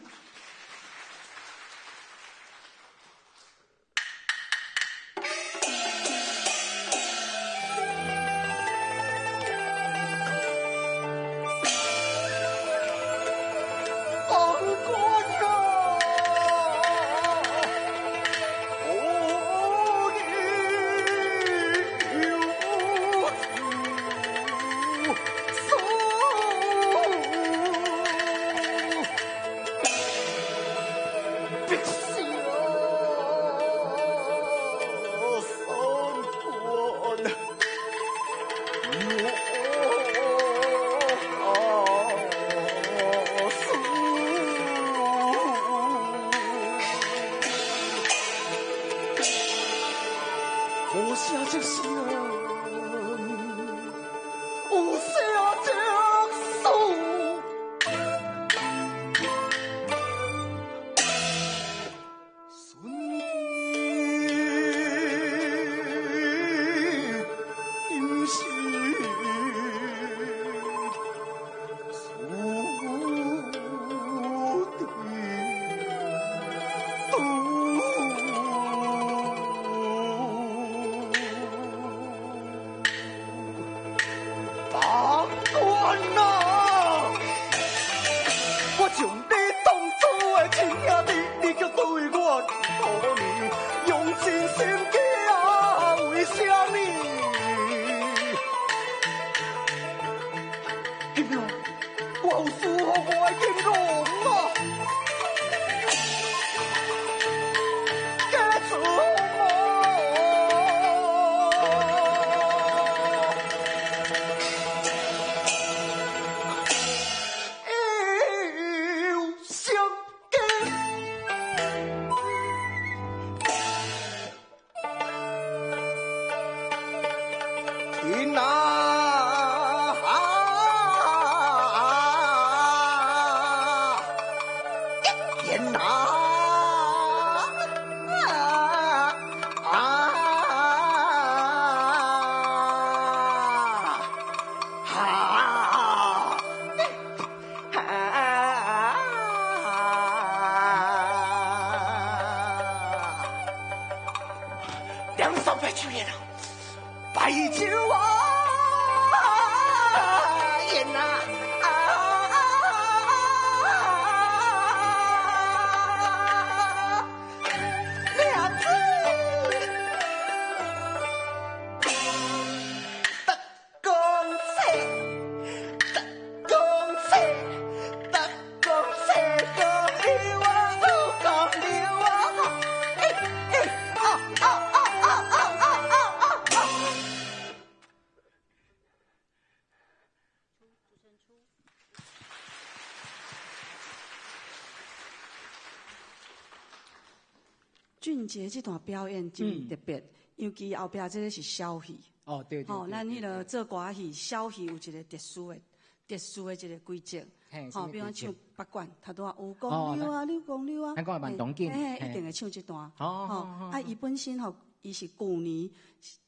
俊傑這段表演真特別，尤其後壁這个是小戲。哦，對對。吼，咱彼个做歌戲，小戲有一个特殊的、特殊的一个規則。吼，比如唱八管，頭拄仔有公牛啊，柳公牛啊。咱講的慢動景。嘿，一定會唱這段。哦。啊，伊本身吼，伊是舊年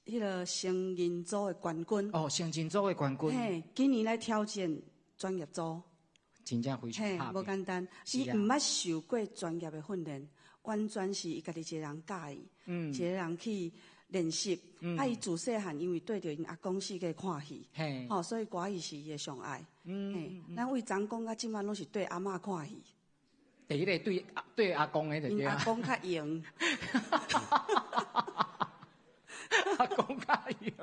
彼个成人組的冠軍。哦，成人組的冠軍。嘿，今年來挑戰專業組。真正非常嘿，無簡單。伊毋捌受過專業的訓練。完全是伊家己一个人教伊，一个人去練習。啊，伊自細漢因為對著𪜶阿公四界看戲，吼，所以歌戲是伊的上愛。咱為昨講到這擺攏是對阿嬤看戲。第一个对对阿公的就对。阿公较闲。阿公较闲。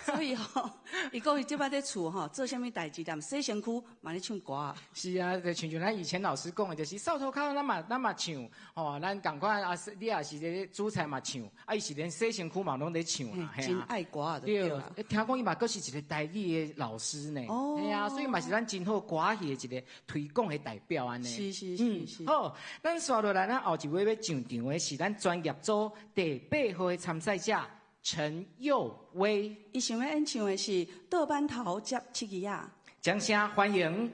所以吼，伊讲伊这摆伫厝吼做啥物代志，连洗身躯嘛咧唱歌。是啊，就亲像咱以前老师讲的，就是扫涂跤咱嘛唱，吼，咱仝款啊，你也是咧煮菜嘛唱，啊，伊是连洗身躯嘛拢咧唱啦，真爱歌就对。对，听讲伊嘛阁是一个台语的老师呢。哦。嘿啊，所以嘛是咱真好歌戏的一个推广的代表按呢。是是是是。好，咱紲落来，咱后一位欲上场的是咱专业组第八号的参赛者。陈佑威，伊想欲演唱的是《倒班头接七支仔》，掌声欢迎。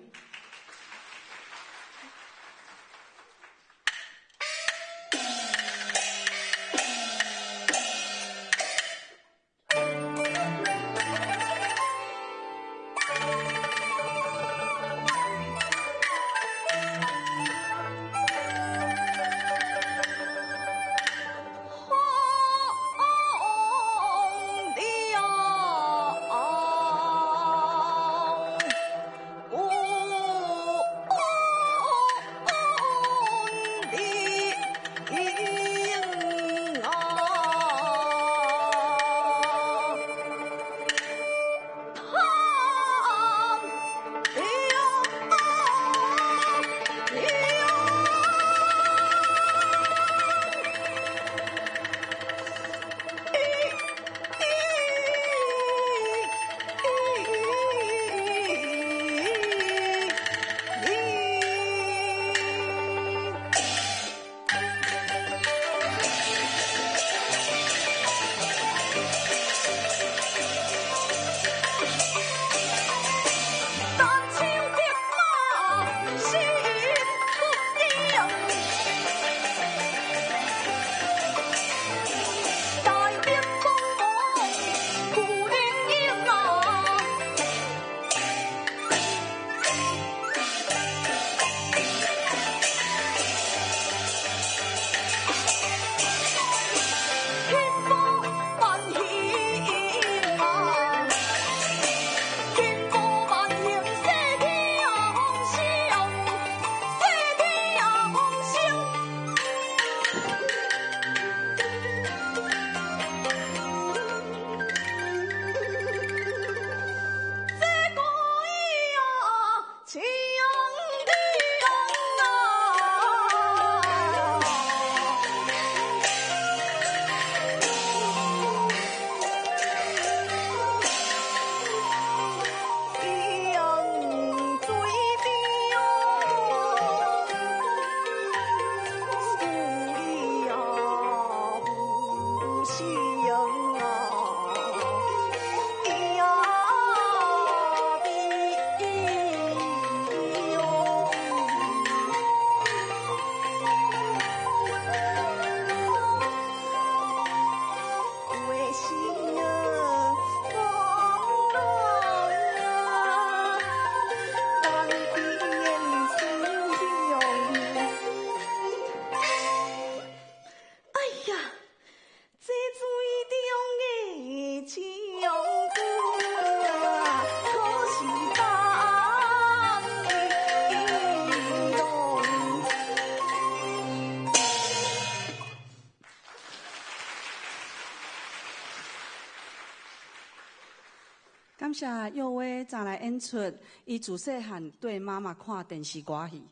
感谢佑威昨来演出，伊自细汉缀妈妈看电视歌戏。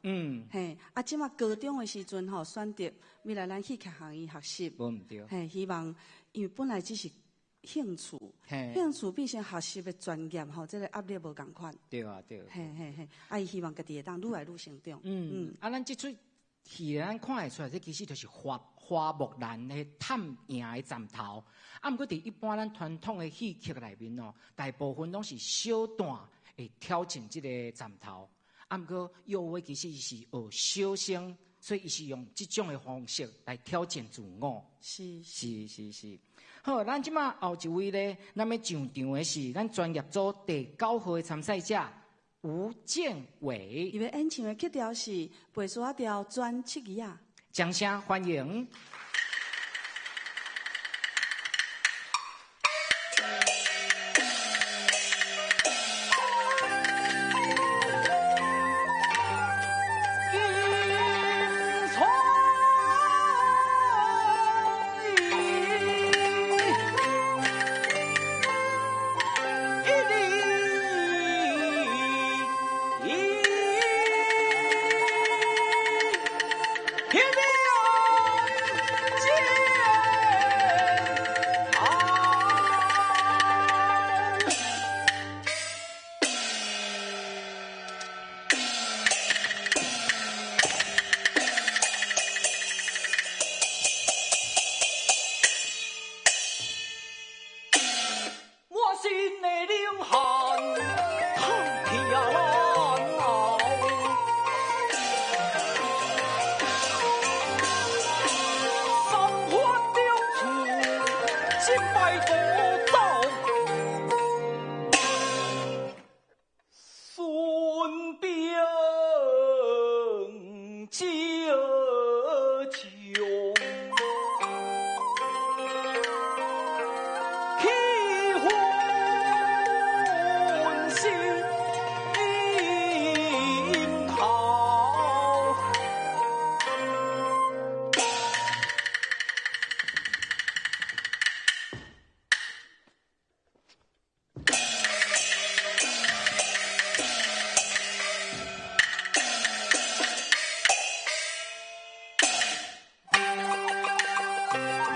嘿，啊，这马高中的时阵吼，选择欲来咱戏剧学院学习。无毋对。嘿，希望因为本来只是兴趣，兴趣变成学习的专业吼，这个压力无仝款。对啊，对。嘿嘿嘿，啊，伊希望家己会当愈来愈成长。啊，咱这出戏咱看会出来，这其实就是花木兰的探营的站头。啊，毋过伫一般咱传统的戏曲内面哦，大部分拢是小旦会挑战这个站头。啊，毋过幼威其实是学小生，所以伊是用这种的方式来挑战自我。是是是是。好，咱这马后一位咧，咱欲上场的是咱专业组第9号的参赛者吴建伟。伊欲演唱的曲调是《白沙调转七支仔》。掌声欢迎。Thank you. 失败逃走，孙兵将，气昏心头。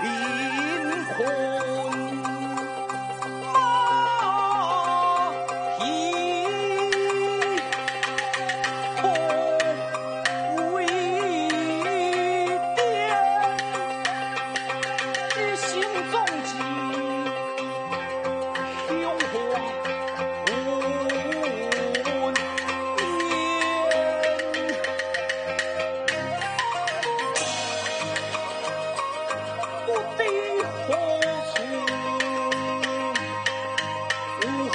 灵魂马蹄无为颠，心中志雄黄云烟。不知何处有何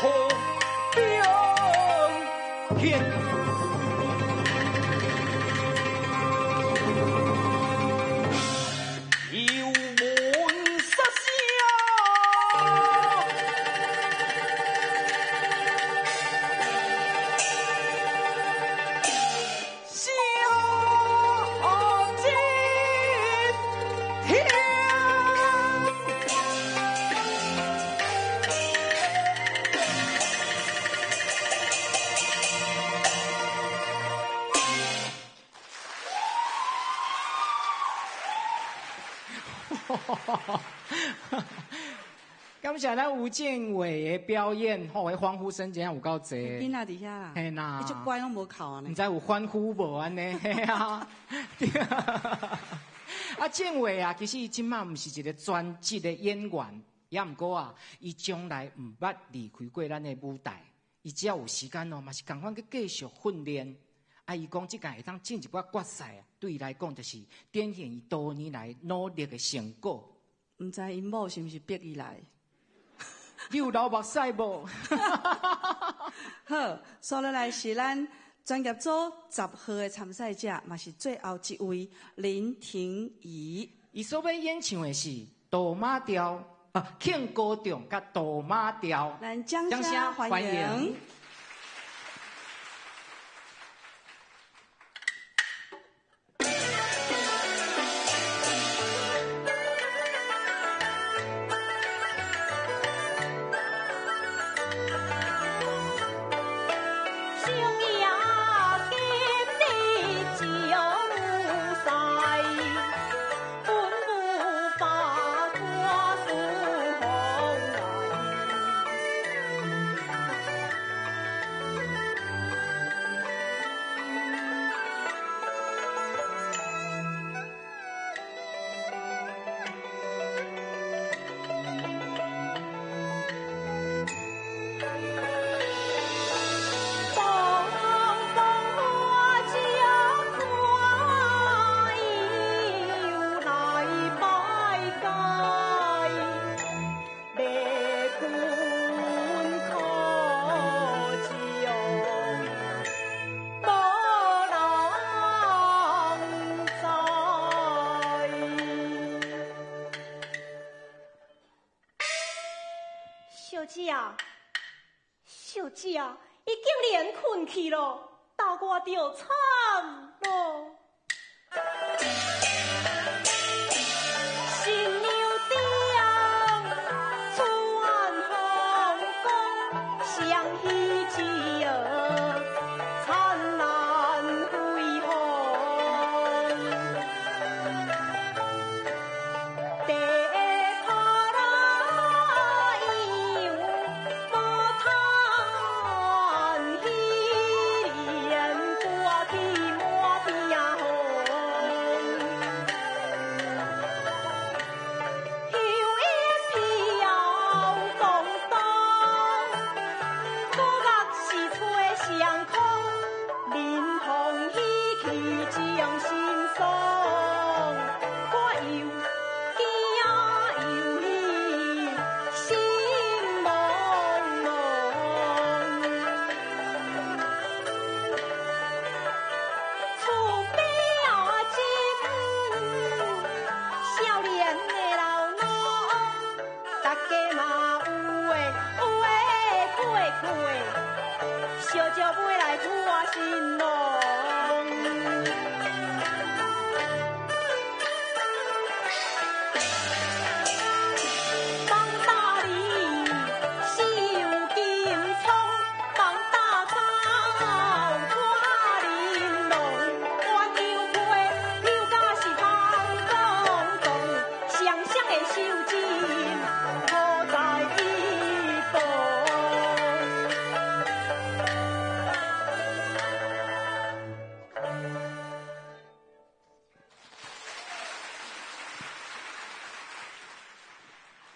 表现。又闻杀声，声震天。感谢咱吴建伟的表演，吼，彼欢呼声真正有够济。囡仔伫遐啦，嘿啦，伊足乖拢无哭按呢。毋知有欢呼无按呢？嘿啊，对啊。啊，建伟啊，其实伊这马毋是一个专职的演员，也毋过啊，伊从来毋捌离开过咱的舞台。伊只要有时间哦，嘛是仝款去继续训练。啊，伊讲这届会当进入个决赛啊，对伊来讲就是展现伊多年来努力的成果。毋知𪜶某是毋是逼伊来？你有流目屎无？好，接落来是咱专业组10号的参赛者，嘛是最后一位林婷宜。伊所欲演唱的是《杜马调》啊，庆高中佮杜马调。咱掌声欢迎。小姐啊，小姐啊，伊竟然困去咯，斗我著惨咯。新娘店穿红光，双喜子儿灿烂辉煌。地塔拉洋，无叹喜，连歌起满天红。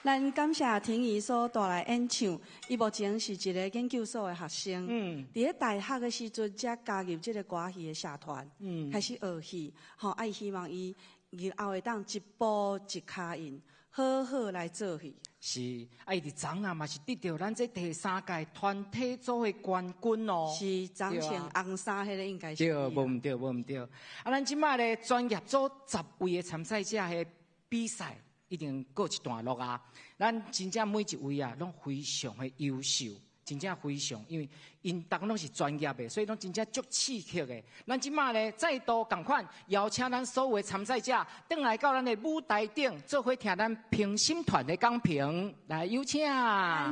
咱感謝婷宜所帶來演唱，伊目前是一個研究所的學生。佇咧大學的時陣，才加入這個歌戲的社團，開始學戲。吼，啊，伊希望伊日後會當一步一跤印，好好來做戲。是，啊，伊佇昨昏嘛是得著咱這第三屆團體組的冠軍哦。是，昨穿紅衫彼个應該是。對，無毋對，無毋對。啊，咱這擺咧專業組十位的參賽者的比賽已經過一段落啊。咱真正每一位啊，攏非常的優秀，真正非常，因為𪜶逐個攏是專業的，所以攏真正足刺激的。咱這擺咧再度仝款邀請咱所有的參賽者，轉來到咱的舞台頂，做伙聽咱評審團的講評。來，有請。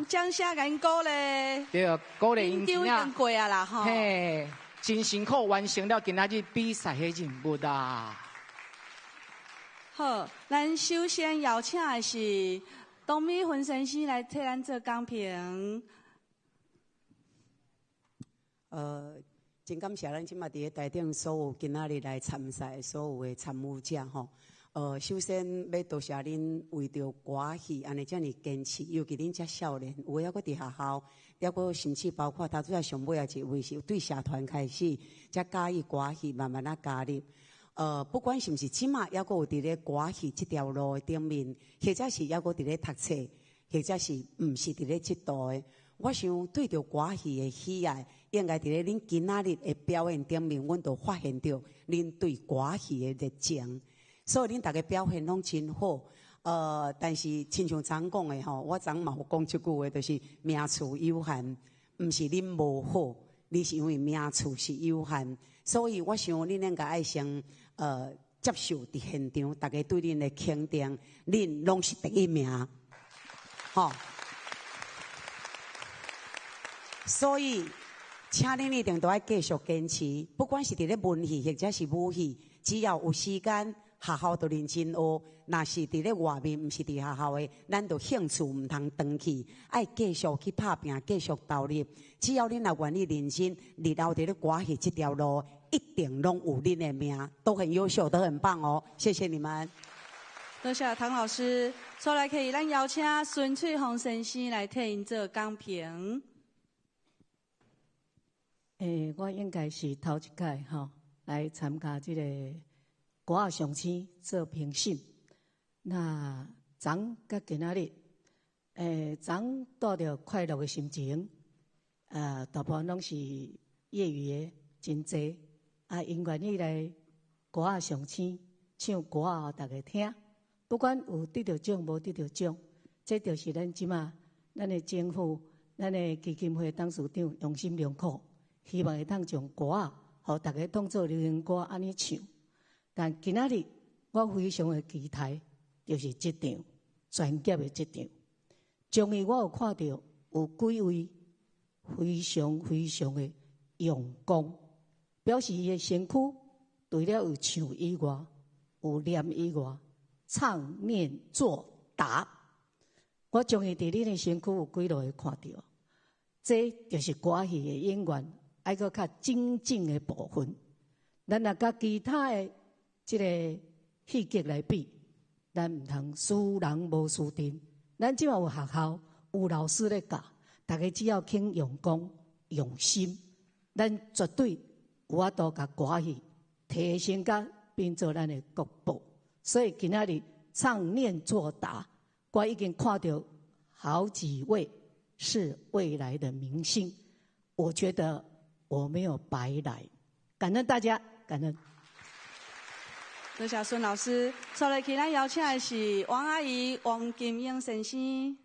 掌聲共𪜶鼓勵。對，鼓勵𪜶。已經過啊啦，吼。嘿，真辛苦完成了今仔日比賽的任務啊。好，咱首先邀請的是董美芬先生來替咱做講評。真感謝咱這馬佇咧台頂所有今仔日來參賽所有的參與者吼。首先欲多謝恁為著歌戲按呢遮爾堅持，尤其恁遮少年，有的猶閣佇學校，猶閣甚至包括頭拄仔上尾仔一位是對社團開始，才佮意歌戲，慢慢仔加入。不管是毋是這馬猶閣有佇咧歌戲這條路的頂面，或者是猶閣佇咧讀冊，或者是毋是佇咧這途的，我想對著歌戲的喜愛，應該佇咧恁今仔日的表演頂面，阮就發現著恁對歌戲的熱情。所以恁逐家表現攏真好。但是親像昨昏講的吼，我昨昏嘛有講這句話，就是名次有限，毋是恁無好，你是因為名次是有限，所以我想恁應該愛先接受佇現場，逐家對恁的肯定，恁攏是第一名，吼。所以，請恁一定都愛繼續堅持，不管是佇咧文戲或者是武戲，只要有時間，學校就認真學。若是佇咧外面，毋是佇學校的，咱就興趣毋通斷去，愛繼續去拍拚，繼續投入。只要恁若願意認真，日後佇咧歌戲這條路，一定攏有恁的名，都很優秀，都很棒哦！謝謝你們。多謝唐老師。再來可以，咱邀請孫翠紅先生來替𪜶做講評。我應該是頭一屆吼來參加這個歌仔上星做評審。那昨昏佮今仔日，昨昏帶著快樂的心情，大部分攏是業餘的，真濟，啊，𪜶願意來歌仔上星唱歌仔，予大家聽。不管有得著獎無得著獎，這就是咱這馬咱的政府、咱的基金會董事長用心良苦，希望會當將歌仔，予大家當做流行歌按呢唱。但今仔日我非常的期待，就是這場專業的這場。終於我有看著有幾位非常非常的用功，表示伊的身軀除了有唱以外，有念以外，唱念做打。我終於佇恁的身軀有幾落會看著，這就是歌戲的演員愛閣較精進的部分。咱若佮其他的這個戲劇來比，咱毋通輸人無輸陣。咱這馬有學校，有老師咧教，大家只要肯用功、用心，咱絕對有法度共歌戲提升甲變做咱的國寶。所以今仔日唱念做打，我已經看著好幾位是未來的明星，我覺得我沒有白來，感恩大家，感恩。多謝孫老師。接落去，咱邀請的是王阿姨王金英先生。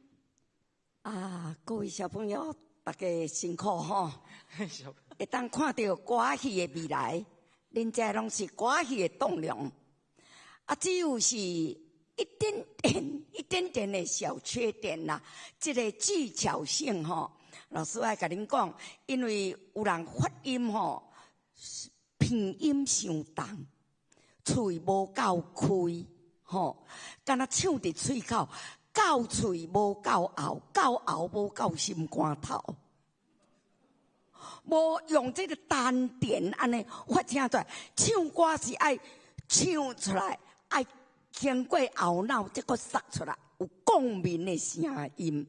啊，各位小朋友，大家辛苦吼！會當看著歌戲的未來，恁這攏是歌戲的棟梁。啊，只有是一點點、一點點的小缺點啦，這個技巧性吼，老師愛共恁講，因為有人發音吼，鼻音傷重，喙無夠開，吼，敢若唱佇喙口，到喙無夠喉，到喉無夠心肝頭，無用這個丹田按呢發聲出來，唱歌是愛唱出來，愛經過後腦才閣捒出來。有共鳴的聲音。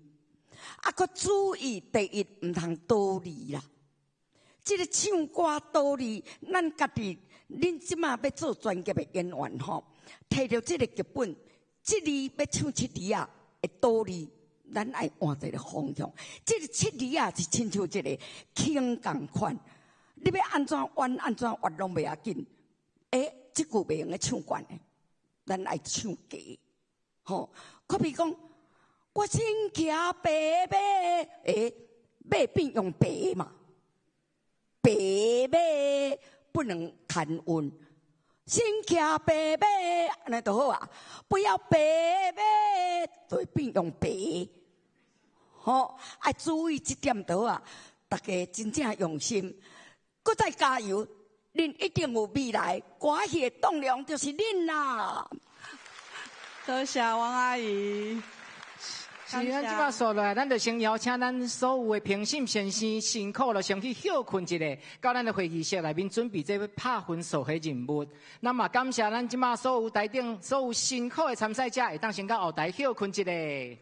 啊，閣注意第一，毋通倒字啦。這个唱歌倒字，咱家己，恁這馬欲做專業的演員吼，提著這个劇本，這字欲唱七字仔會倒字，咱愛換一个方向。這个七字仔是親像一个輕仝款，你欲按怎彎按怎彎攏袂要緊。欸，這句袂用得唱懸的，咱愛唱低，吼。可比講，我身騎白馬，欸，馬變用白嘛。白馬不能牽韻，身騎白馬，按呢就好啊。不要白馬，就會變用白。吼，愛注意這點就好啊。大家真正用心，閣再加油，恁一定有未來。歌戲的棟梁就是恁啦。多謝王阿姨。是，咱這擺紲落來，咱就先邀請咱所有的評審先生辛苦了，先去歇睏一下，到咱的會議室內面準備這欲拍分數的任務。那麼感謝咱這擺所有台頂所有辛苦的參賽者，會當先到後台歇睏一下。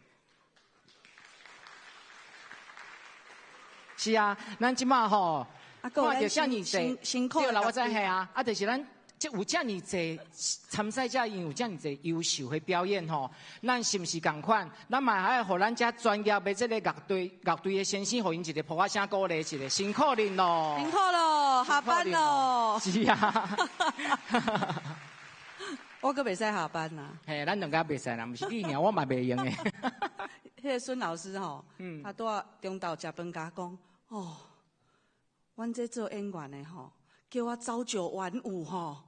是啊，咱這擺吼，看著遮爾濟，對啦，我知係啊，啊，就是咱。這有遮爾濟參賽者，𪜶有遮爾濟優秀的表演吼，咱是毋是仝款？咱嘛愛予咱遮專業的這个樂隊樂隊的先生，予𪜶一个噗仔聲鼓勵一下，辛苦恁咯！辛苦咯，下班咯。是啊。我閣袂使下班啊。嘿，咱兩个袂使啦，毋是你爾，我嘛袂用的。彼个孫老師吼，他拄仔中晝食飯共我講，哦，阮這做演員的吼，叫我朝九晚五吼。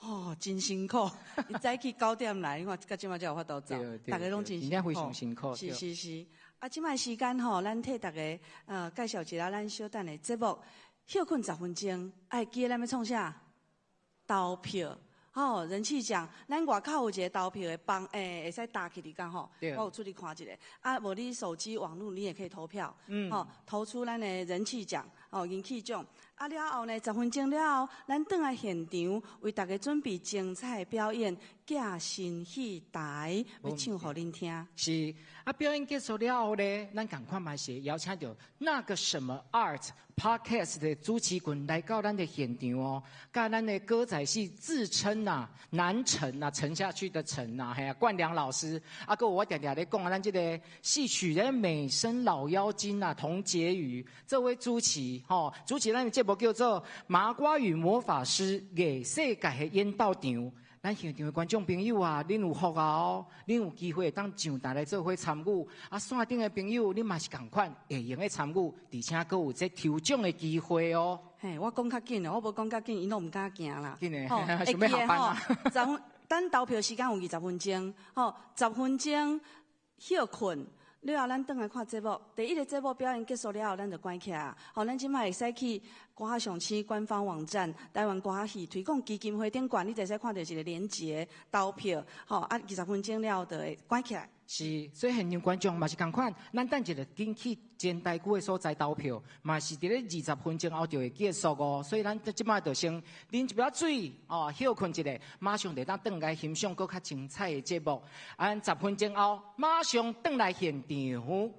哦，真辛苦！伊早起9點來，你看到這馬才有法度走，逐家攏真辛苦。非常辛苦。是是是。啊，這擺時間吼，咱替逐家介紹一下咱小等的節目。歇睏10分鐘，愛記得咱欲創啥？投票。吼，人氣獎，咱外口有一个投票的棒，欸，會使搭起來講吼。我有出去看一下。啊，無你手機網路你也可以投票。吼，投出咱的人氣獎，哦，人氣獎。啊，了後呢，10分鐘了後，咱轉來現場為大家準備精彩表演，寄新戲台欲唱予恁聽。是啊，表演結束了後呢，咱仝款嘛是邀請著那个什麼 Art Podcast 的主持群來到咱的現場哦，佮咱的歌仔戲自稱啊南沉啊沉下去的沉啊，嘿啊，冠良老師，啊，閣有我定定咧講啊，咱這个戲曲的美聲老妖精啊，童潔瑜這位主持，吼，主持咱的節目叫做《麻瓜與魔法師》藝世界的演鬥場。咱現場的觀眾朋友啊，恁有福啊哦，恁有機會當上台來做伙參與。啊，線頂的朋友，恁嘛是仝款會用得參與，而且閣有這抽獎的機會哦。嘿，我講較緊，我無講較緊，𪜶攏毋敢行啦。緊的，想欲下班啊。十分，等投票時間有20分鐘，吼，十分鐘歇睏。了後，咱轉來看節目。第一个節目表演結束了後，咱就關起來。吼，咱這擺會使去歌仔上星官方網站、台灣歌仔戲推廣基金會頂懸，你就會使看著一个連結投票。吼，啊，20分鐘了後就會關起來。是，所以現場觀眾嘛是仝款，咱等一下緊去前台區的所在投票，嘛是佇咧20分鐘後就會結束哦。所以咱這擺就先啉一杯水，哦，歇睏一下，馬上就當轉來欣賞閣較精彩的節目。啊，10分鐘後馬上轉來現場。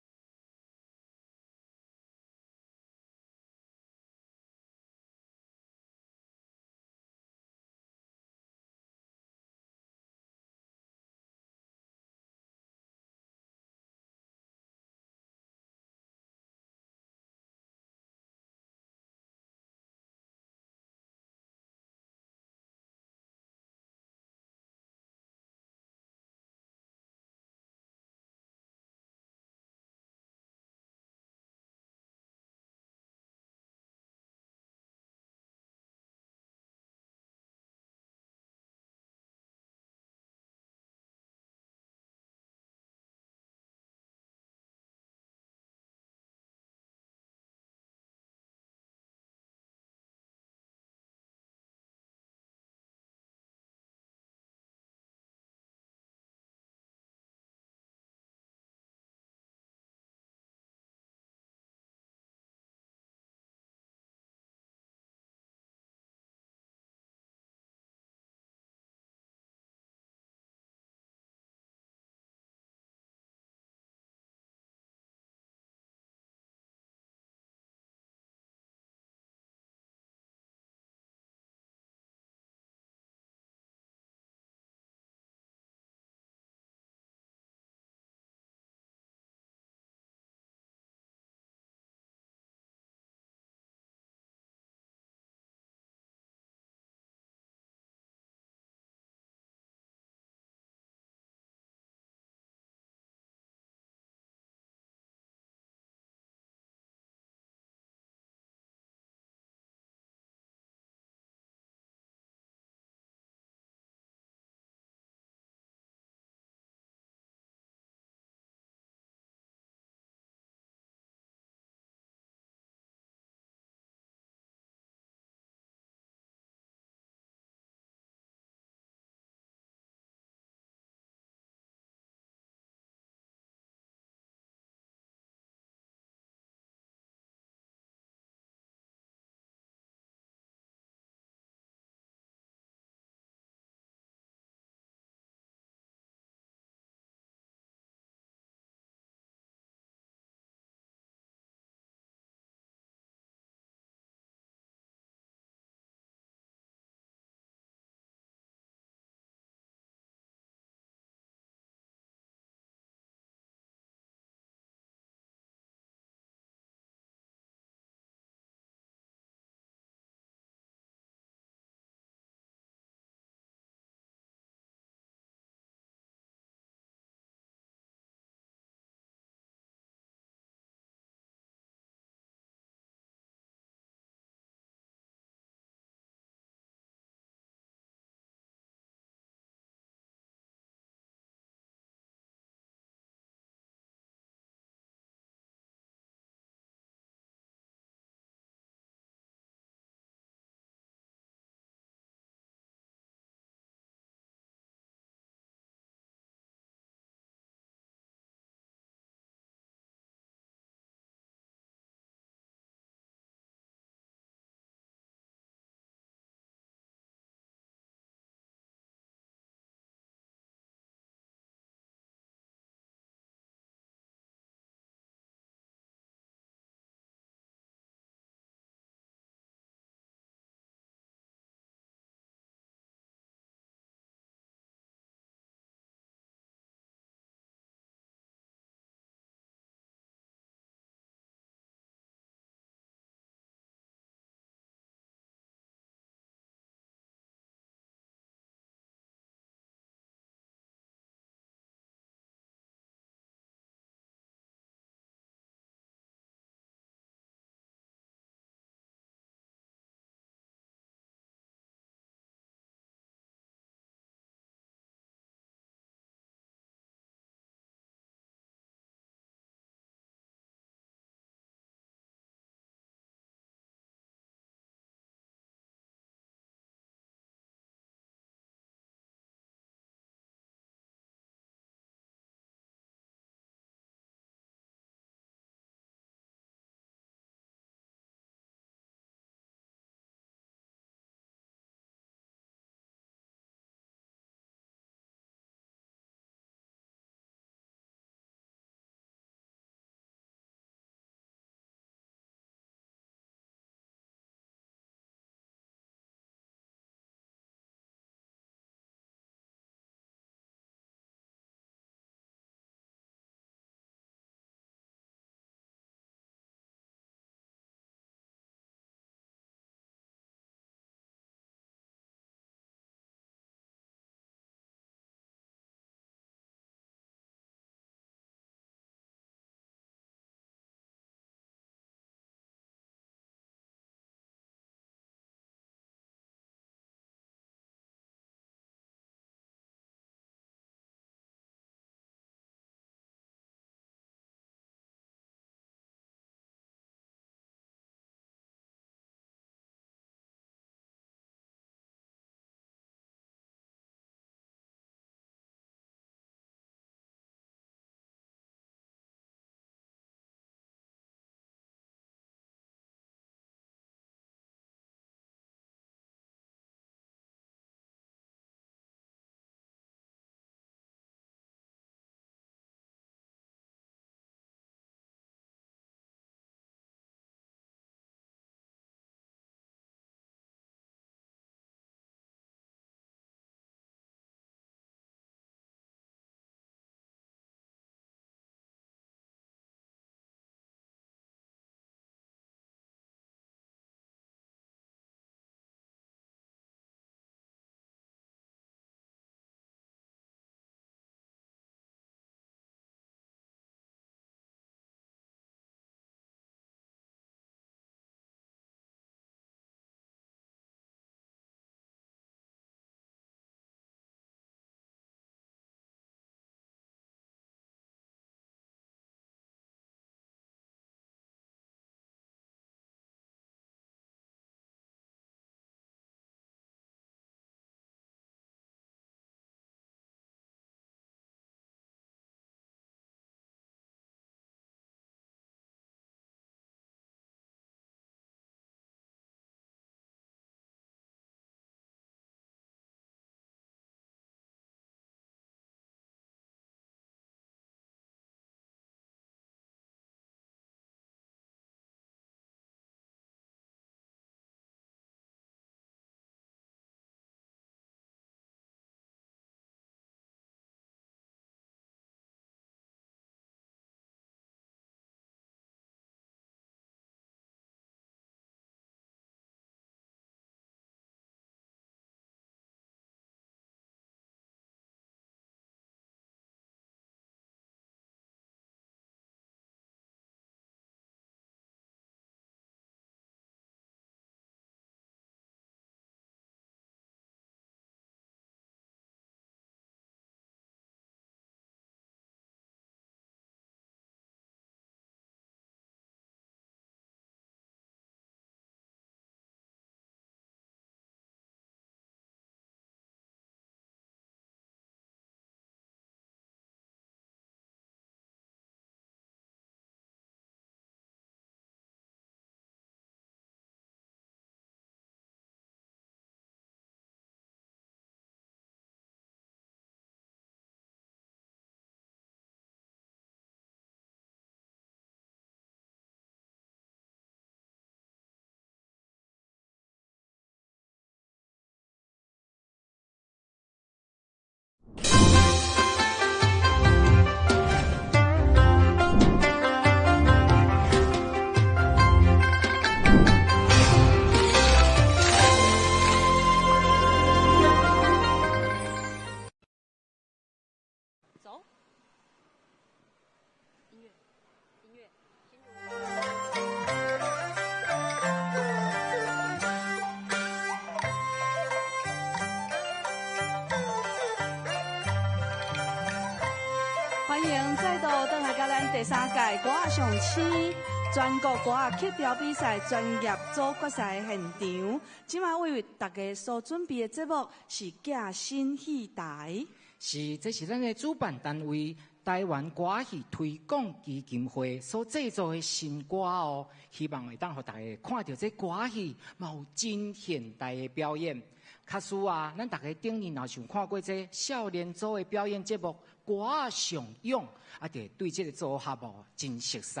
三屆歌仔上星全國歌仔曲調比賽專業組決賽的現場。這馬為大家所準備的節目是寄新戲台。是，這是咱的主辦單位台灣歌戲推廣基金會所製作的新歌哦，希望會當予大家看著這歌戲，嘛有真現代的表演。假使啊，咱大家頂年若想看過這少年組的表演節目《歌仔上勇》，啊，就對這個組合哦真熟悉。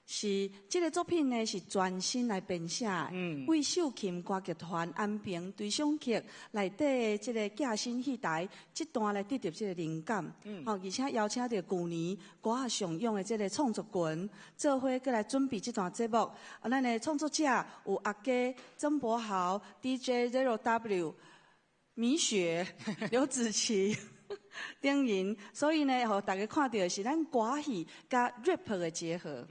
是，這個作品呢是全新來編寫的，為秀琴歌劇團安平隨想曲內底的這個寄新戲台這段來得著這個靈感。而且邀請著舊年歌仔上勇的這個創作群，做伙閣來準備這段節目。啊，咱的創作者有阿家、曾柏豪、DJ Zero W、米雪、劉子琪等人，所以呢，予大家看著的是咱歌戲佮 rap 的結合。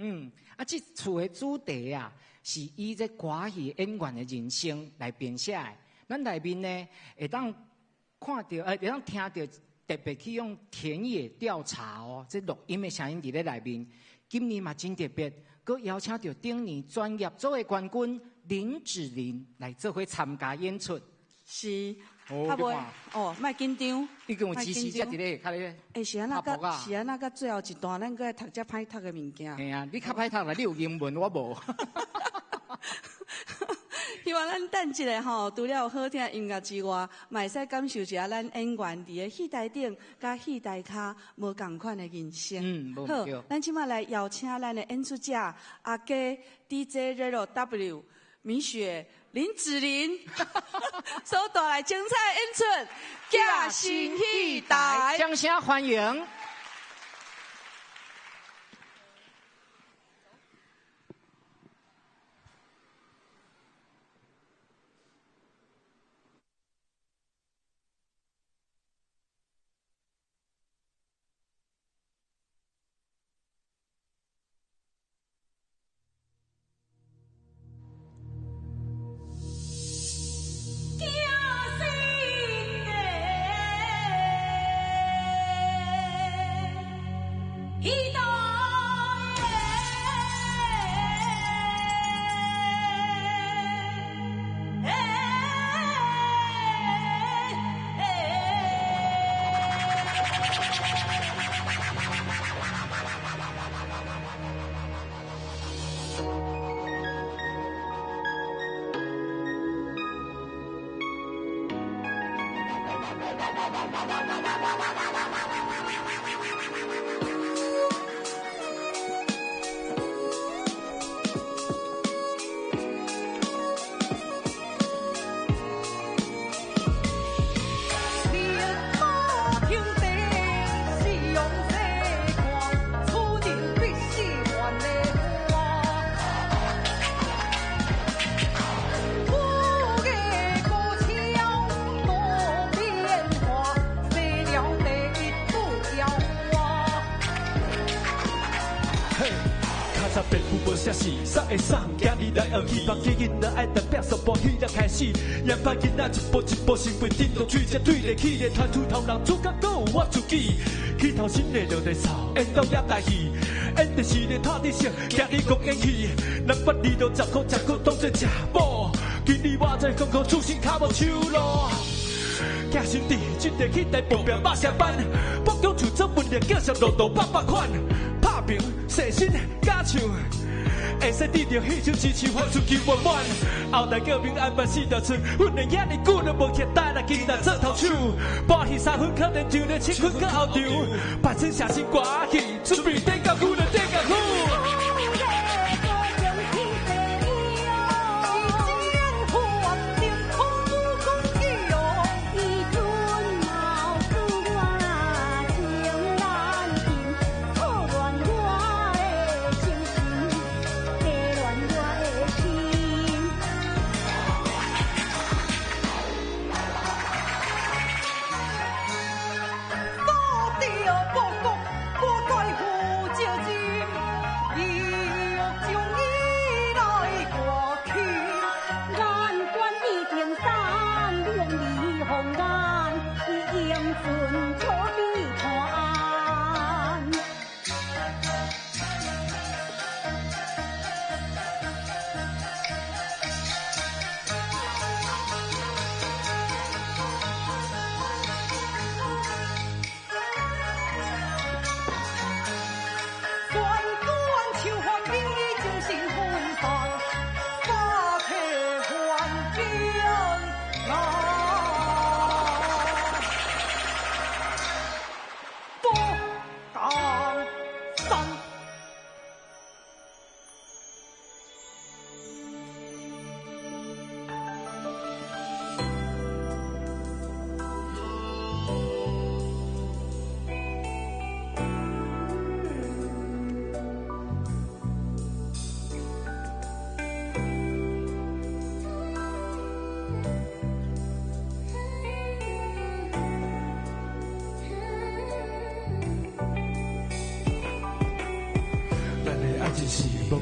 啊，這次的主題啊，是以這歌戲演員的人生來編寫的。咱內面呢，會當看著，會當聽著特別去用田野調查哦，這錄音的聲音佇咧內面。今年嘛真特別，閣邀請著頂年專業組的冠軍林志玲來做伙參加演出。是。啊袂哦，莫緊張，已經有支持者佇咧較咧。欸，是按怎到？是按怎到最後一段，咱閣愛讀遮歹讀的物件。嘿啊，你較歹讀啦，你有英文，我無。希望咱等一下吼，除了有好聽的音樂之外，嘛會使感受一下咱演員佇个戲台頂佮戲台跤無仝款的人生。好，咱這馬來邀請咱的演出者阿家 DJ Zero W 米雪。林志玲所帶來精彩演出，寄新戲台，掌聲歡迎。会送，今日来学去，北京囡仔爱特别说播戏才开始。研发囡仔一步一步成为振动嘴，才对得起咧团出头人，主角阁有我自己。起头新的就在扫，演导也大戏，演电视咧拍电视，今日讲演戏。南北二路10箍10箍当作食补。今日我在讲讲出身较无手路。寄新地，这个去台报表马上班，北中厝做文艺叫上路途百百款，拍平细心加唱。会使得著彼种支持，付出求圆满。后台叫民安排四条村，训练遐尔久都无徛台来今日做头手。半戏3分，可能就咧7分搁后场。摆出写新歌戏，准备顶到久就顶到久。少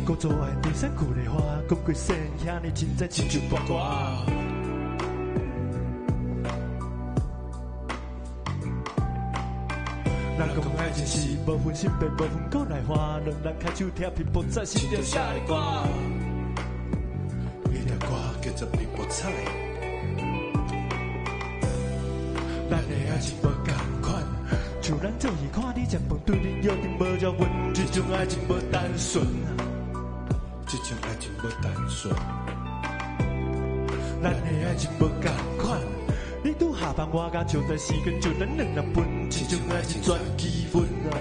古早爱登山旧的花，讲过生遐尔凊彩，亲像跋歌。人讲爱情是无分性别，无分国内外，两人牵手听琵琶仔，心中写的歌。彼条歌叫做琵琶彩。咱的爱情无仝款，像咱做戏看你食饭，对恁约定无热温，这种爱情无单纯，这种爱情无单纯。咱的爱情无仝款，你拄下班我甲招待时间就咱两人分，这种爱情全基本啊。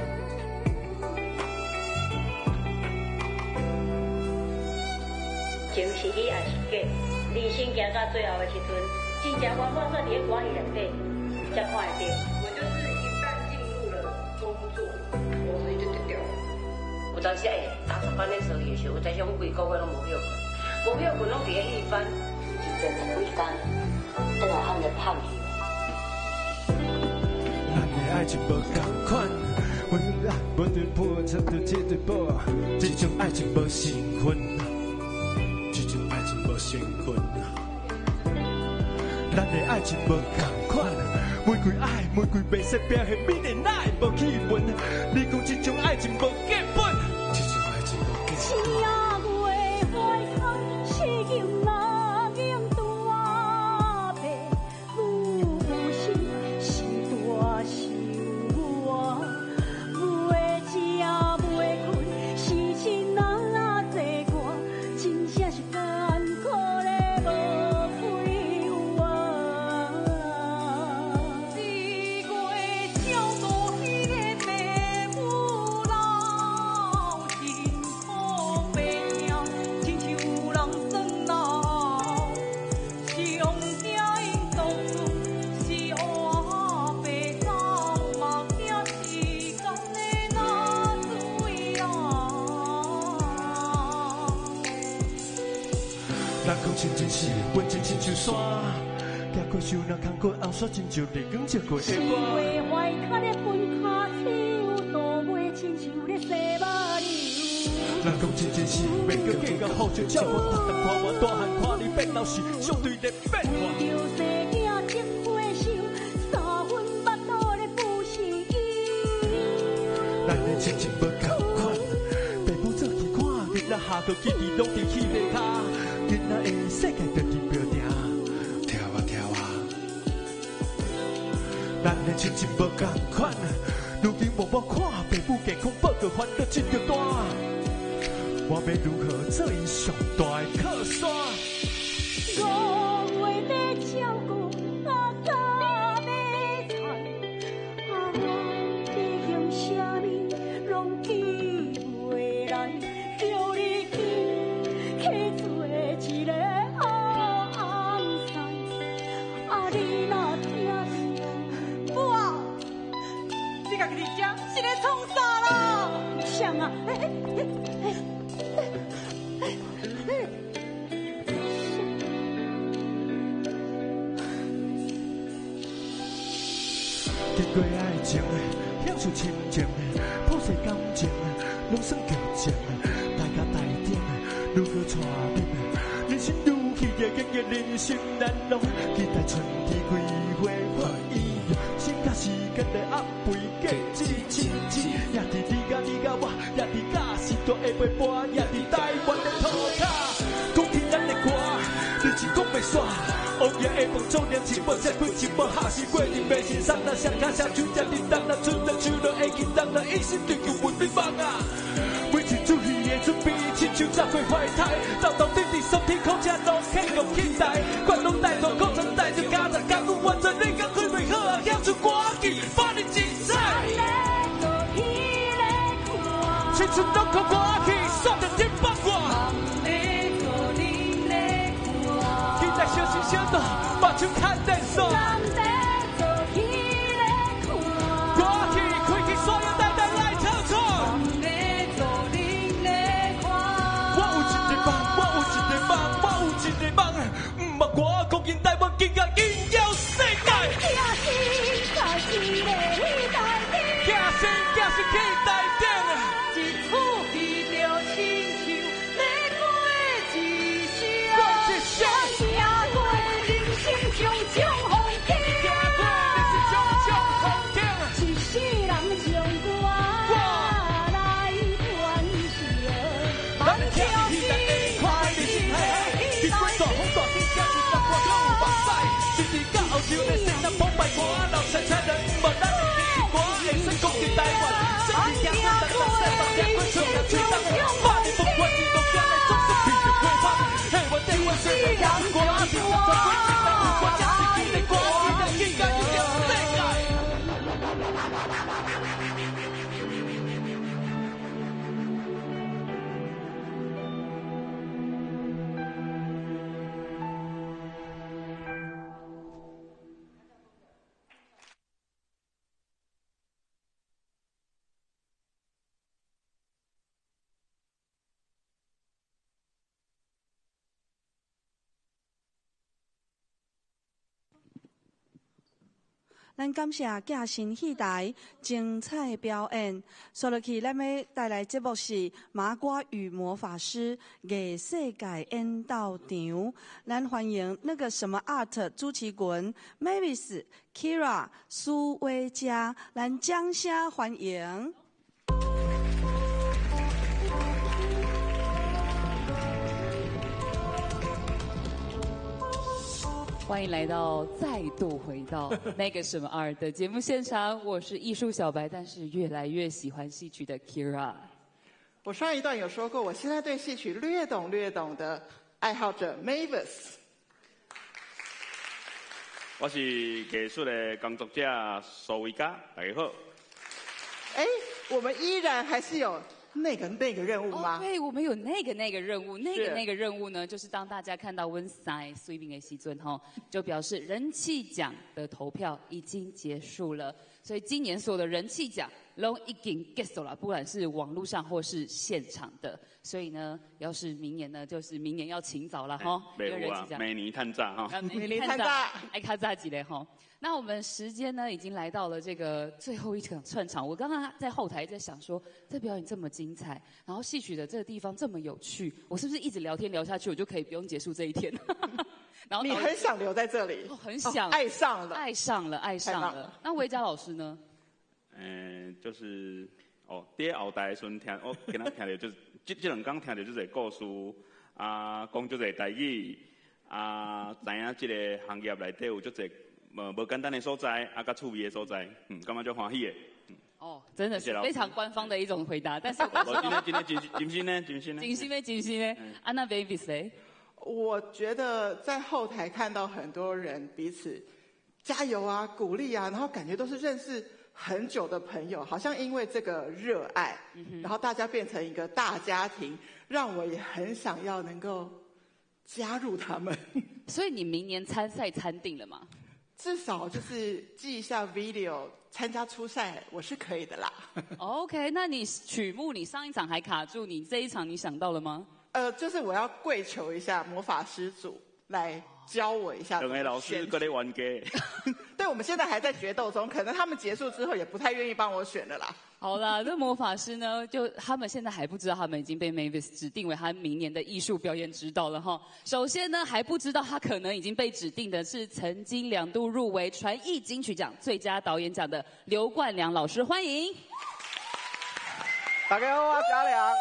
情是戏也是假，人生行到最后的时阵，真正完完全伫咧歌戏内底才看会著。我就是一旦进入了工作，我所以就丢掉了。有当时哎，打十班咧做戏的时候，有当时阮规个月拢无歇困，无歇困拢伫咧戏班，一阵十几工，等来喊咧拍去。咱的爱情无仝款，阮爱无对破，才对这对宝，这种爱情无成分，这种爱情无成分。咱的爱情无仝款，玫瑰爱，玫瑰白色表现美丽奈无气氛。你讲这种爱情无结本，这种爱情无结本。七月怀空，四更那经大白，母心是大受我，袂食袂困，时辰那济我，真正是艰苦咧无开话。一月照顾彼个爸母老，辛苦白命，亲像有人算老。上惊𪜶当初是活白走，嘛惊时间的若水流。人讲亲情是温情亲像山，行过树林，空过红线，亲像日光照过的四歌。月怀脚咧分跤手，倒尾亲像咧洗目流。人讲亲情是袂阁计较，互相照顾，逐逐看我大汉，看你变老时，相对咧变化。为着生囝种花手，三分腹肚咧不是忧。咱的亲情无仝款，爸母做戏看，囡仔下课记忆拢伫戏内跤，囡仔的世界就伫庙埕，跳啊跳啊。咱的亲情无仝款，如今望我看爸母健康报告烦恼这条单，我欲如何做𪜶上大的靠山？五月咧照顾阿甲买菜，啊我欲用啥物拢记袂来，叫你紧去做一个好翁婿，啊你若听着，母啊，你家己伫遮是咧创啥啦？谁啊？欸欸欸欸经过爱情，享受亲情，普世感情，拢算叫情。大家台顶如何带入？人生如戏，演绎人生难忘。期待春天开花发伊，心甲时间的压背结子亲子，也伫你佮你佮我，也伫甲时代的陪伴，也伫台湾的土跤。讲起咱的歌，日子讲袂煞。王爷的梦做念情，无说亏情，无下是过日迷信，送人双跤双手，才伫当人出来手落会记当人一心追求稳美梦啊！每一出戏的准备，亲像十岁怀胎，豆豆弟弟双天空车路客用起台，关东大大古城大就加十工具完全你讲开袂好啊，险出歌剧百日精彩，青春拢靠歌曲，煞着天放我。期待小心小大，目睭牵电线。歌曲开启所有代代来唱出。我有一个梦，我有一个梦，我有一个梦，毋捌歌讲因台湾更加引耀世界。行先行先去台顶。一出戏就亲像咱感谢寄新戏台精彩表演。煞落去，咱欲带来节目是《麻瓜与魔法师》艺世界演斗场。咱欢迎那个什么 art 主持群 Mavis、Kira、苏威佳，咱掌声欢迎。欢迎来到再度回到那个什么 art 的节目现场，我是艺术小白，但是越来越喜欢戏曲的 Kira。我上一段有说过，我现在对戏曲略懂略懂的爱好者 Mavis。我是艺术的工作者苏维嘉，大家好。哎，我们依然还是有那个那个任务吗？哦，对，我们有那个那个任务，那个那个任务呢，就是当大家看到阮三个水面的时阵吼，就表示人气奖的投票已经结束了。所以今年所有的人气奖都已经结束了，不管是网络上或是现场的。所以呢，要是明年呢，就是明年要请早了哈。没有啊，明年趁早哈。明年趁早，爱较早一个吼。那我们时间呢，已经来到了这个最后一场串场。我刚刚在后台在想说，这表演这么精彩，然后戏曲的这个地方这么有趣，我是不是一直聊天聊下去，我就可以不用结束这一天？然后你很想留在这里，哦，很想，哦，爱上了，爱上了，爱上了。那维嘉老师呢？就是哦，伫后台的时阵听，我今仔听到就是这两天听到这个故事，啊，讲这个台语，啊，知影这个行业内底有足济无简单的所在，啊，佮趣味的所在，感觉足欢喜的。哦，真的是非常官方的一种回答，但是我今天真真心呢，真心呢，真心呢，真心呢。啊，那 Mavis 咧？我觉得在后台看到很多人彼此加油啊、鼓励啊，然后感觉都是认识很久的朋友，好像因为这个热爱，然后大家变成一个大家庭，让我也很想要能够加入他们。所以你明年参赛参定了吗？至少就是寄一下 video 参加初赛，我是可以的啦。 OK，那你曲目你上一场还卡住，你这一场你想到了吗？就是我要跪求一下魔法师组来教我一下。两个老师阁咧冤家。对，我们现在还在决斗中，可能他们结束之后也不太愿意帮我选了啦。好啦，这魔法师呢，就他们现在还不知道，他们已经被 Mavis 指定为他明年的艺术表演指导了哈。首先呢，还不知道他可能已经被指定的是曾经2度入围传艺金曲奖最佳导演奖的刘冠良老师，欢迎。大家好，我是阿良。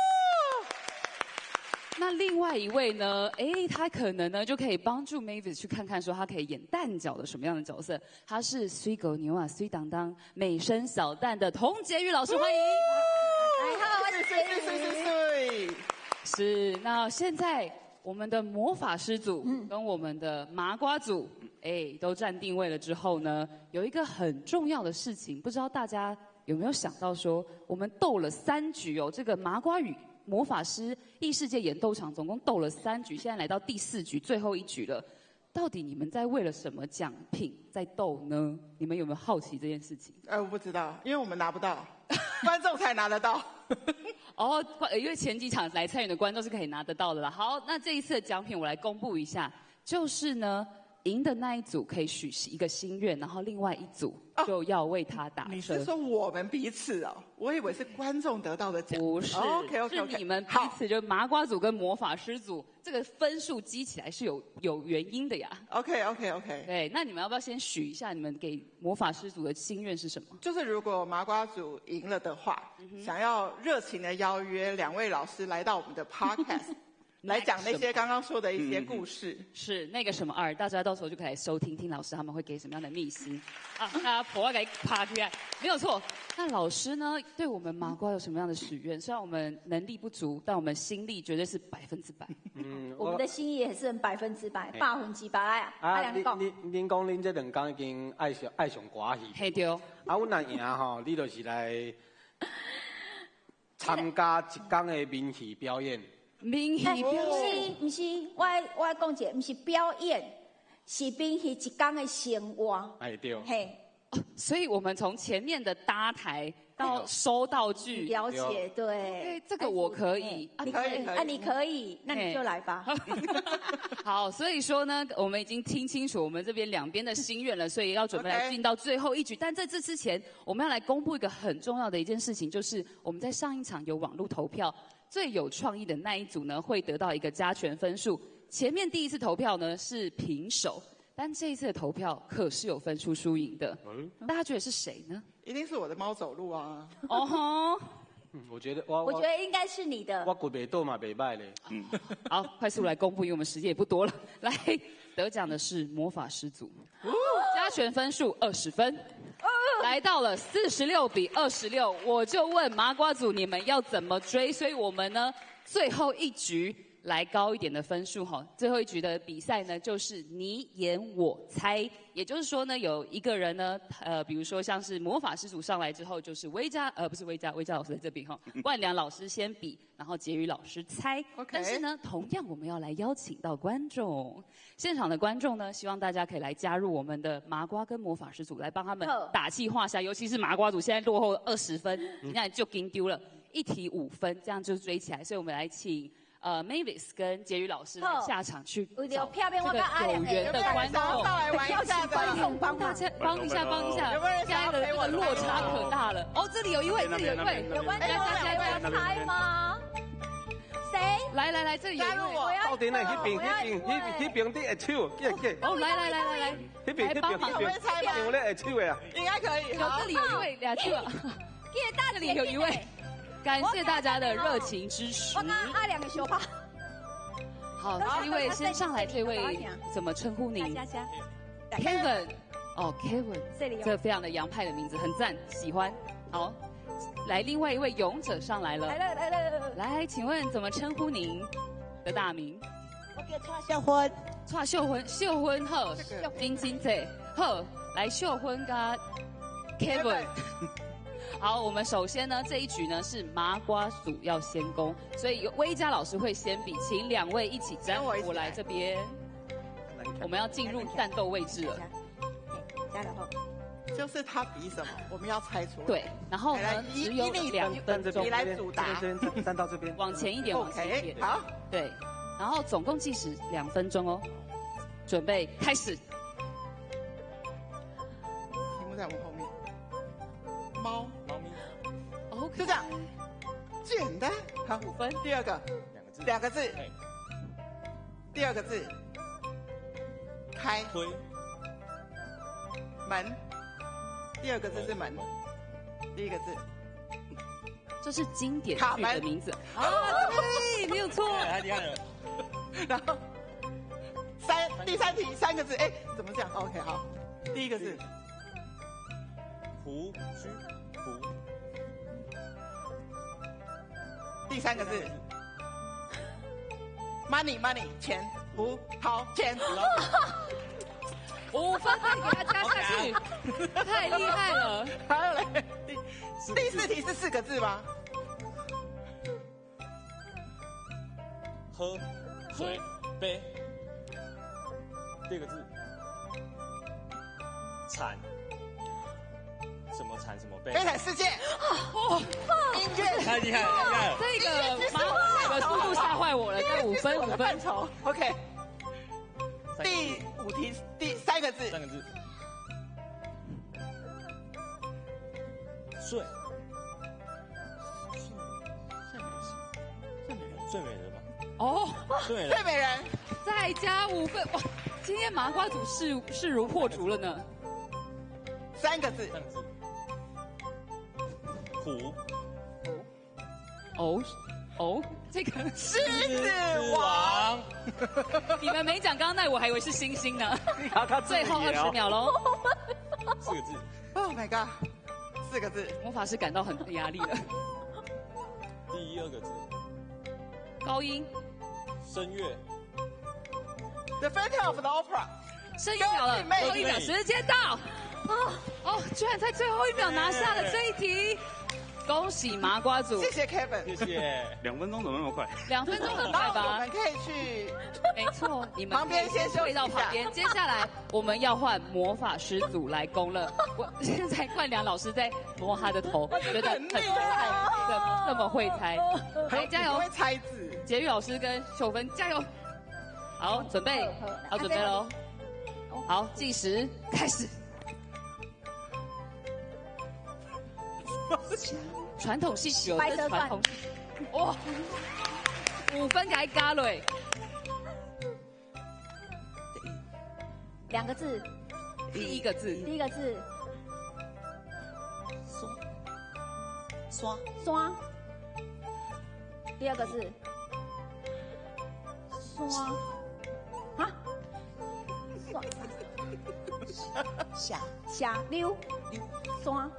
那另外一位呢？他可能呢就可以帮助 Mavis 去看看，说他可以演旦角的什么样的角色。他是水狗牛啊，水当当美声小旦的童洁玉老师，欢迎。哎，好，我是水。是，那现在我们的魔法师组跟我们的麻瓜组，都站定位了之后呢，有一个很重要的事情，不知道大家有没有想到说，我们斗了3局哦，这个麻瓜与魔法师异世界演斗场总共斗了3局，现在来到第4局最后一局了。到底你们在为了什么奖品在斗呢？你们有没有好奇这件事情？我不知道，因为我们拿不到，观众才拿得到。哦，因为前几场来参与的观众是可以拿得到的啦。好，那这一次的奖品我来公布一下，就是呢，赢的那一组可以许一个心愿，然后另外一组就要为他打车。你是说我们彼此哦？我以为是观众得到的奖。不是， OK，是你们彼此，就麻瓜组跟魔法师组，这个分数积起来是有原因的呀。 OK。对，那你们要不要先许一下，你们给魔法师组的心愿是什么？就是如果麻瓜组赢了的话，想要热情的邀约2位老师来到我们的 Podcast。来讲那些刚刚说的一些故事。是那个什么二，大家到时候就可以收听听老师他们会给什么样的秘辛啊！大家婆给趴起来，没有错。那老师呢，对我们麻瓜有什么样的许愿？虽然我们能力不足，但我们心力绝对是100%。我们的心意也是100%，100%啊！啊，恁讲恁这两天已经爱上歌戏。嘿对。啊，阮若赢吼，你就是来参加一天的民戏表演。民戏表演？不是，我讲一下，不是表演，是民戏一天的生活。哎对。嘿。所以我们从前面的搭台到收道具，了解，对，这个我可以，你可以，啊，你可以，那你就来吧。好，所以说呢，我们已经听清楚我们这边两边的心愿了，所以要准备来进到最后一局。但在这之前，我们要来公布一个很重要的一件事情，就是我们在上一场有网络投票，最有创意的那一组呢，会得到一个加权分数。前面第一次投票呢是平手，但这一次的投票可是有分出输赢的。大家觉得是谁呢？一定是我的猫走路啊！哦吼，我觉得我我觉得应该是你的。我骨袂倒嘛袂䆀咧。嗯，好，快速来公布，因为我们时间也不多了。来，得奖的是魔法师组，加权分数20分，来到了46比26。我就问麻瓜组，你们要怎么追？所以我们呢，最后一局来高一点的分数哈。最后一局的比赛呢，就是你演我猜，也就是说呢，有一个人呢，比如说像是魔法师组上来之后，就是威嘉，不是威嘉，威嘉老师在这边哈，万良老师先比，然后婕妤老师猜。但是呢，同样我们要来邀请到观众，现场的观众呢，希望大家可以来加入我们的麻瓜跟魔法师组，来帮他们打气画下，尤其是麻瓜组现在落后20分，现在就紧丢了，一题5分，这样就追起来。所以我们来请Mavis 跟婕妤老师下场去找这个有缘的观众，邀请观众帮大家帮一下，帮一下，现在的这个落差可大了。哦，这里有一位，这里有一位，有观众要猜吗？谁？来来来，这里有一位，到底呢？彼边彼边彼彼边伫下手，哦，来来来来来，彼边彼边彼边，有咧下手的啊？应该可以。有这里有一位，俩手啊。这里有一位。感谢大家的热情支持。我刚阿两个小怕。好，这一位先上来，这位怎么称呼您？Kevin，哦，Kevin，这个非常的洋派的名字，很赞，喜欢。好，来，另外一位勇者上来了。来了来了。来，请问怎么称呼您的大名？我叫蔡秀芬。蔡秀芬，秀芬好，金金姐好，来秀芬佮 Kevin。好，我们首先呢，这一局呢是麻瓜组要先攻，所以威嘉老师会先比，请两位一起站过来这边。我们要进入战斗位置了。加了后，就是他比什么，我们要猜出来。对，然后呢，只有2分钟。你来主答。站到这边。往前一点，往前一点。好。对，然后总共计时两分钟哦，准备开始。题目在我们后面。猫。猫咪。 OK。就这样，简单。好， 5分。第二个。两个字。两个字。第二个字。开。推。门。第二个字是门。第一个字。这是经典剧的名字。啊，对，没有错。太厉害了。然后，第三题三个字，哎，怎么讲？OK，好，第一个字。胡须胡。第三个字。money money 钱胡桃钱。 5分再给他加下去，太厉害了。还有嘞，第四题是四个字吗？喝水杯。第二个字。惨。什么惨什么悲？悲惨世界。哦，音乐太厉害了，太厉害了！这个麻瓜的速度吓坏我了，这5分5分。范畴。OK。第五题第三个字。三个字。睡。睡美人。睡美人吧。哦，睡美人。睡美人。再加5分，哇！今天麻瓜组势如破竹了呢。三个字。三个字。虎。哦，哦，这个狮子王。你们没讲，刚刚那我还以为是星星呢。最后20秒喽。四个字。 Oh my god，四个字。魔法师感到很压力了。第二个字。高音。声乐。 The Phantom of the Opera。剩一秒了，最后一秒，时间到。哦，居然在最后一秒拿下了这一题，恭喜麻瓜组！谢谢 Kevin，谢谢。2分钟怎么那么快？两分钟很快吧？我们可以去没错，你们旁边先休息退一下到旁边。接下来我们要换魔法师组来攻了。我现在冠良老师在摸他的头，觉得很菜，怎么这么会猜？来，加油！会猜字。洁玉老师跟秀芬加油！好，准备，好，准备喽。好，计时开始。传统戏曲哦，这是传统戏曲。哇，5分给他加落。两个字，第一个字，第一个字，山山。第二个字，山啊，山下下溜山。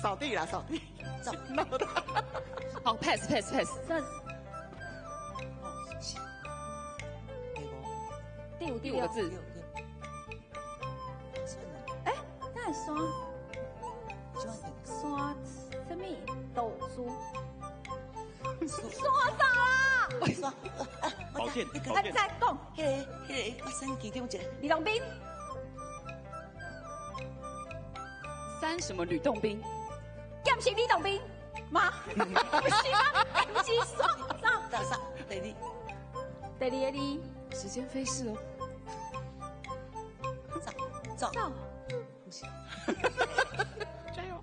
扫地啦，扫地。走。好，pass pass pass。这第五第五个字。哎，那是山山什么豆书？山啥啦？山。宝剑，宝啊，剑。再讲。彼个，我选其中一个。吕洞宾。三什么吕洞宾？剑是吕洞宾吗？不是吗？不是山啥？啥？第二。第二个字。时间飞逝哦。走走。加油！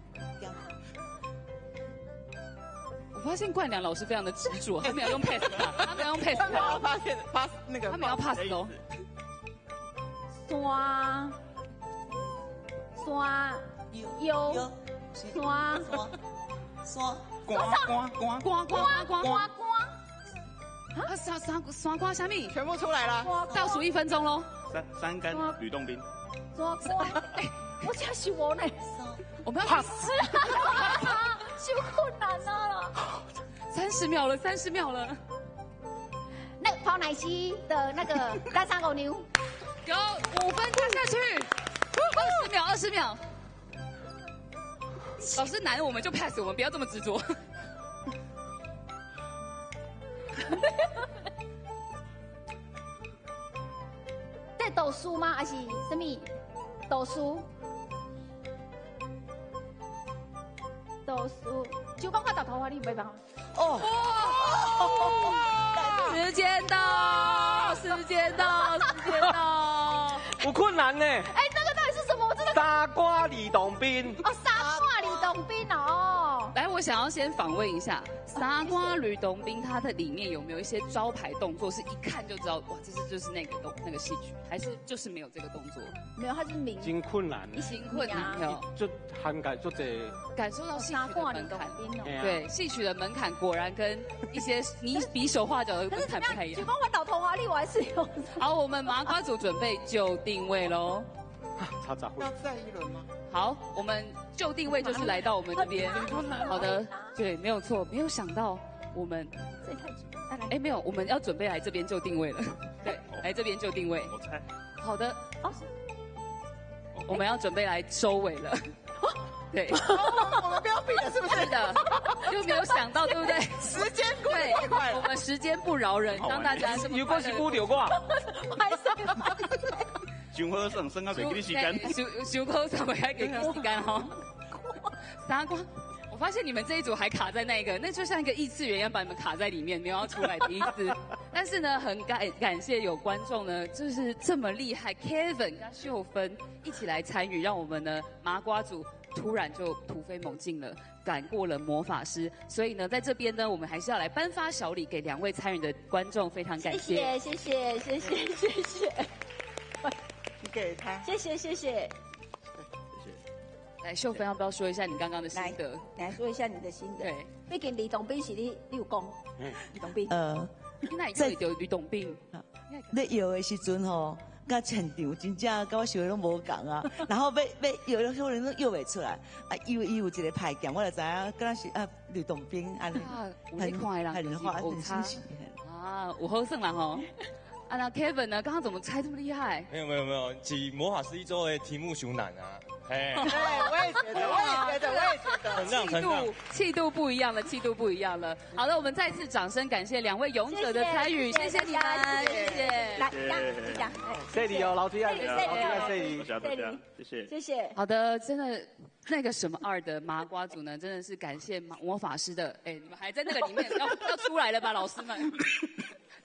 我发现冠良老师非常的执着，他没有用 pass 卡，他没有用 pass 他没有卡，发现 pass 那个，他没有 pass 哦。山山腰山山关关关关关关关啊，山山山瓜虾米？全部出来了，倒数1分钟喽。三根吕洞宾。山瓜，哎，我真是无呢。我们要 pass，太困难啊！ 30秒了，30秒了。那个跑奶昔的那个单三狗牛，有5分加下去，20秒，20秒。老师难，我们就 pass，我们不要这么执着。在读书吗？还是什么？读书？读书？就讲我大头发，你有袂办？哦。时间到，时间到，时间到。有困难呢。哎，这个到底是什么？我真的。傻瓜吕洞宾。哦，傻瓜吕洞宾哦。来，我想要先访问一下傻瓜吕洞宾，它的里面有没有一些招牌动作，是一看就知道，哇，这是就是那个动那个戏曲，还是就是没有这个动作？没有，它是名。真困难。真困难哦。就涵盖足济。感受到戏曲的门槛。对对，戏曲的门槛果然跟一些你比手画脚的门槛不太一样。举光我倒头华丽，我还是有。好，我们麻瓜组准备就定位喽。差杂要再一轮吗？好，我们就定位就是来到我们这边。好的，对，没有错，没有想到我们，这也太久。哎，没有，我们要准备来这边就定位了。对，来这边就定位。我猜。好的，哦，我们要准备来收尾了。对，我们不要比了，是不是？是的，就没有想到，对不对？时间过得太快了，我们时间不饶人，当大家这么如果是孤留我，伤好算，算到袂记你时间。伤伤好算，袂爱给你时间吼。傻瓜，我发现你们这一组还卡在那个，那就像一个异次元一样把你们卡在里面，没有要出来的意思。但是呢，很感谢有观众呢，就是这么厉害，Kevin 跟秀芬一起来参与，让我们的麻瓜组突然就突飞猛进了，赶过了魔法师。所以呢，在这边呢，我们还是要来颁发小礼给两位参与的观众，非常感谢。谢谢谢谢谢谢谢。你给他。谢谢谢谢。谢谢。来，秀芬要不要说一下你刚刚的心得？来说一下你的心得。对，毕竟吕洞宾是你，你有讲。吕洞宾。你哪会著吕洞宾？咧摇的时阵吼，佮现场真正佮我想的拢无仝啊。然后欲摇，可能拢摇袂出来。啊，伊有一个派剑，我就知影，敢若是啊吕洞宾按呢。有咧看的人很花很新奇。啊，有好耍啦吼。啊，那 Kevin 呢？刚刚怎么猜这么厉害？没有没有没有，是魔法师一周的题目太难啊！哎，我也觉得，我也觉得，我也觉得，气度气度不一样了，气度不一样了。好了，我们再次掌声感谢两位勇者的参与，谢谢你们，谢谢。来，讲，谢谢哦，老师啊，老师谢谢，谢谢，谢谢，谢谢。好的，真的那个什么二的麻瓜组呢，真的是感谢魔法师的，哎，你们还在那个里面，要出来了吧，老师们？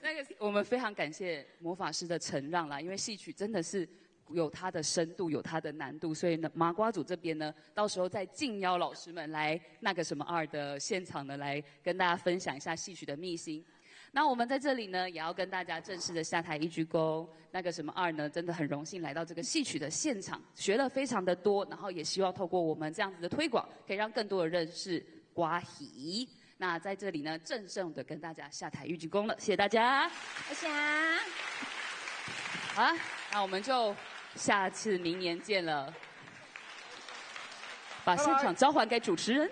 那个我们非常感谢魔法师的承让啦，因为戏曲真的是有它的深度，有它的难度，所以呢，麻瓜组这边呢，到时候再敬邀老师们来那个什么二的现场呢，来跟大家分享一下戏曲的秘辛。那我们在这里呢，也要跟大家正式的下台一鞠躬。那个什么二呢，真的很荣幸来到这个戏曲的现场，学了非常的多，然后也希望透过我们这样子的推广，可以让更多的认识瓜戏。那在这里呢，郑重的跟大家下台一鞠躬了，谢谢大家。谢谢。好啊，那我们就下次明年见了。把现场交还给主持人。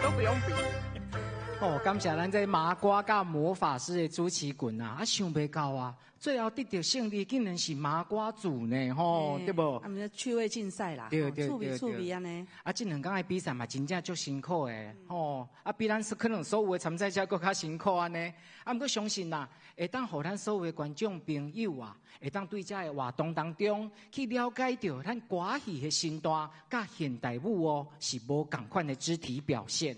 都不用比。哦，感谢咱这麻瓜佮魔法师的主持群啊，啊，想袂到啊，最后得到胜利竟然是麻瓜组呢，吼，对无？啊，毋是趣味竞赛啦，对对趣味趣味按呢。啊，这两工的比赛嘛，真正足辛苦的，吼，啊，比咱可能所有的参赛者阁较辛苦按呢。啊，毋过相信啦，会当予咱所有的观众朋友啊，会当对这个活动当中去了解著咱歌戏的身段佮现代舞哦，是无仝款的肢体表现。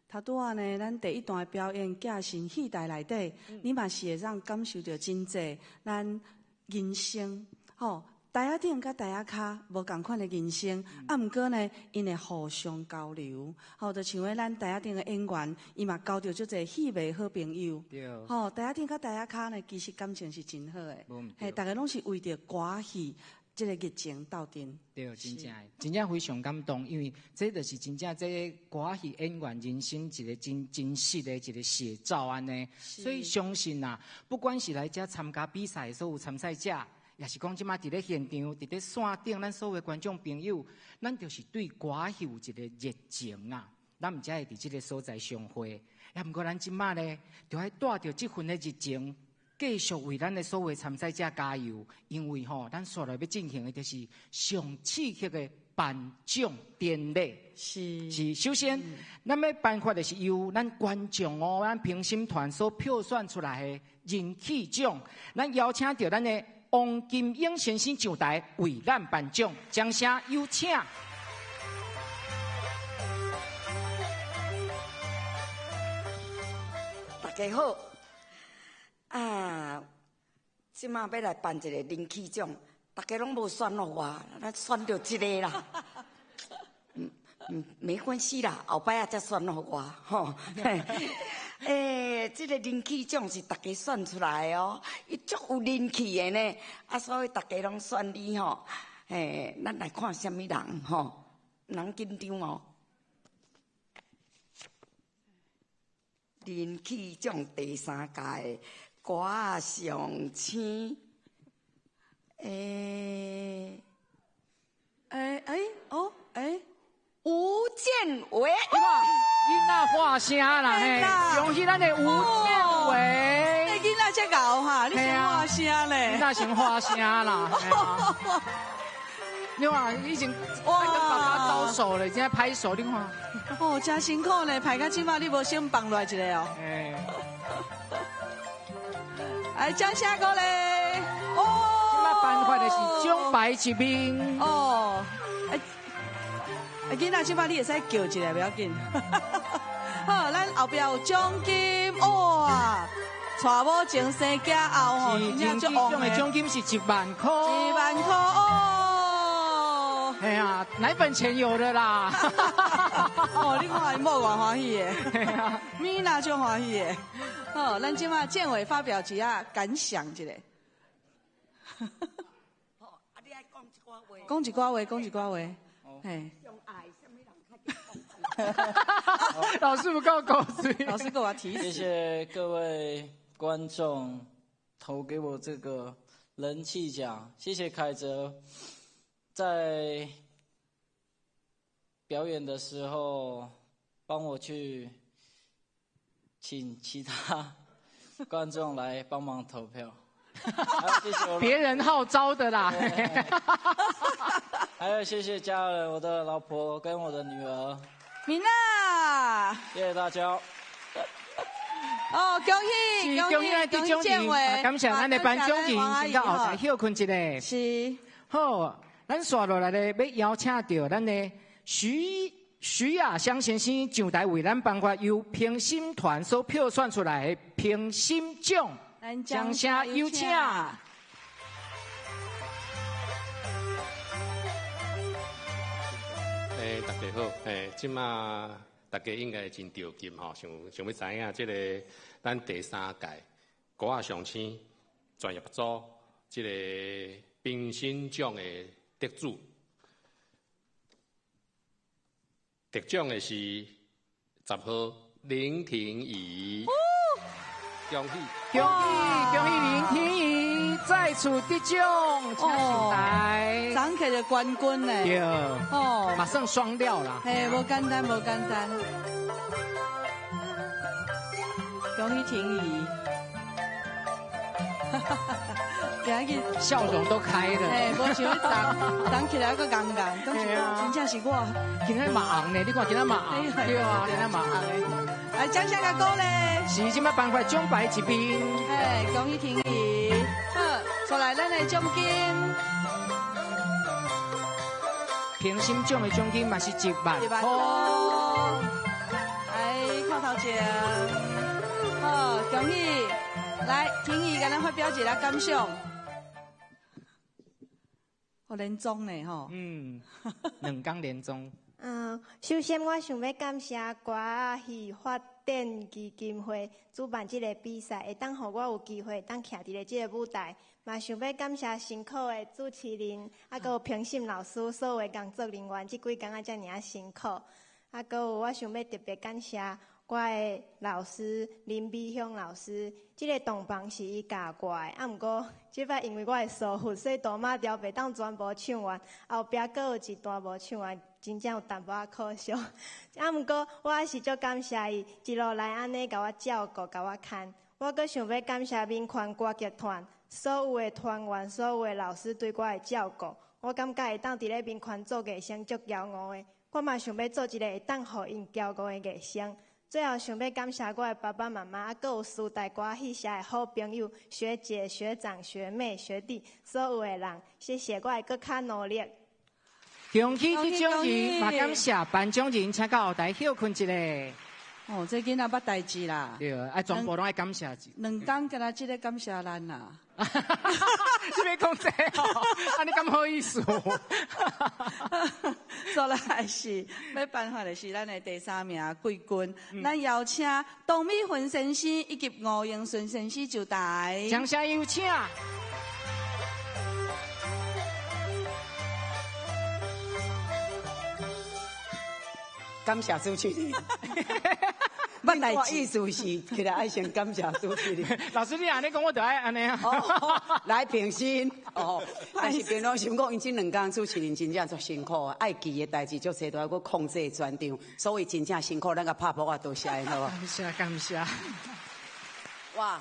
头拄仔呢，咱第一段的表演，寄身戏台内底，你嘛是会当感受著真济咱人生，吼，台仔顶佮台仔跤无仝款的人生，啊，毋过呢，𪜶会互相交流，吼，就像咧咱台仔顶的演员，伊嘛交著足济戏迷好朋友，吼，台仔顶佮台仔跤呢，其实感情是真好的，嘿，逐家拢是为著歌戏这个热情斗阵。对，真正的，真正非常感动，因为这就是真正这个歌戏演员人生一个真真实的一个写照按呢。所以相信啊，不管是来遮参加比赛的所有参赛者，也是讲这马伫咧现场、伫咧线顶，咱所有的观众朋友，咱就是对歌戏有一个热情啊，咱毋才会伫这个所在相会。也毋过咱这马呢，就爱带著这份的热情，继续为咱的所有参赛者加油，因为吼，咱煞来欲进行的就是上刺激的颁奖典礼。是，首先，咱欲颁发的是由咱观众哦，咱评审团所票选出来的人气奖。咱邀请著咱的王金英先生上台为咱颁奖，掌声有请。大家好。啊，这马欲来颁一个人气奖，大家拢无选予我，咱选著这个啦。没关系啦，后摆仔才选予我吼。欸，这个人气奖是大家选出来的哦，伊足有人气的呢，啊，所以大家拢选你吼。欸，咱来看啥物人吼，人紧张哦。人气奖第三届歌仔上星，欸，欸欸哦欸，吴建伟，囡仔喊声啦嘿，恭喜咱的吴建伟。那囡仔这𠢕哈，你先喊声咧，囡仔先喊声啦。你看，已经在跟爸爸招手了，已经在拍手，你看。哦，真辛苦呢，排到这马，你无先放落来一个哦。哎，掌声鼓励。哦。这马颁发的是奖牌一面。哦。哎，哎，囡仔，这马你会使叫一下，不要紧。好，咱后壁有奖金，哇！娶某前生囝后吼，真正足旺的奖金是1万箍。1万箍哦。哎呀，奶粉钱有的啦！哦，你看伊某偌欢喜的，米娜足欢喜的。好，咱这马建伟发表一下感想一下。讲一寡话，讲一寡话。嘿。老师不够口水，老师给我提醒。谢谢各位观众投给我这个人气奖，谢谢凯哲。在表演的时候，帮我去请其他观众来帮忙投票。还有谢谢我别人号召的啦。还有谢谢家人，我的老婆跟我的女儿，米娜，谢谢大家。哦，恭喜恭喜咱得奖人，感谢咱的颁奖人，先到后台歇困一下。是。好，咱紲落来咧，欲邀请著咱的徐亚湘先生上台为咱颁发由评审团所票选出来的评审奖，掌声有请。大家好，这马大家应该真著急吼，想想欲知影这个咱第三届歌仔上星专业组这个评审奖的得主，得奖的是10号林婷宜。恭喜恭喜恭喜林婷宜再次得奖，请上台，昨摕著冠军呢。对，哦，马上双料啦。嘿，无简单，无简单。恭喜婷宜，今日笑容都开了。嘿，无想要昨起来阁戆戆，感觉真正是我。今仔嘛红呢，你看今仔嘛红，对啊，今仔嘛红。来，掌声共鼓励。是，这摆颁发奖牌一边。嘿，恭喜婷宜。好，再来咱的奖金。评审奖的奖金嘛是1万1万块。来，看头前。好，恭喜。来，婷宜，共咱发表一下感想。哦，连中呢，吼。嗯，2工连中。首先我想欲感谢歌仔戏发展基金会主办这个比赛，会当予我有机会当徛伫咧这个舞台，嘛想欲感谢辛苦的主持人，啊，阁有评审老师，所有的工作人员，这几工啊遮尔仔辛苦。啊，阁有我想欲特别感谢我的老师林美香老师，这个铜棒是伊教我的，啊，毋过这摆因为我的疏忽，所以大马调袂当全部唱完，后壁阁有一段无唱完。真正有淡薄仔可惜，啊，毋过我还是足感谢伊一路来按呢共我照顾、共我牵。我阁想欲感谢民权歌剧团所有的团员、所有的老师对我的照顾。我感觉会当伫咧民权做艺生足骄傲的。我嘛想欲做一个会当予𪜶骄傲的艺生。最后想欲感谢我的爸爸妈妈，啊，阁有师大歌戏社的好朋友、学姐、学长、学妹、学弟，所有的人，谢谢，我会阁较努力。恭喜得奖人，嘛感谢颁奖人，请到后台歇困一下。哦，这囡仔捌代志啦。对，啊，全部拢爱感谢。 2工敢若这个感谢咱啦。你欲讲这哦？按呢敢好意思？再来是欲颁发的是咱的第3名季军，咱邀请董美芬先生以及吴英顺先生上台。掌声有请。感谢主持人。我意思是，起来爱先感谢主持人。老师，你按呢讲，我就爱按呢啊。来评审哦，但是平常心讲，𪜶这2工主持人真正足辛苦，爱记的代志足济，都爱阁控制全场，所以真正辛苦。咱共拍扑啊，多谢好无？感谢感谢。哇，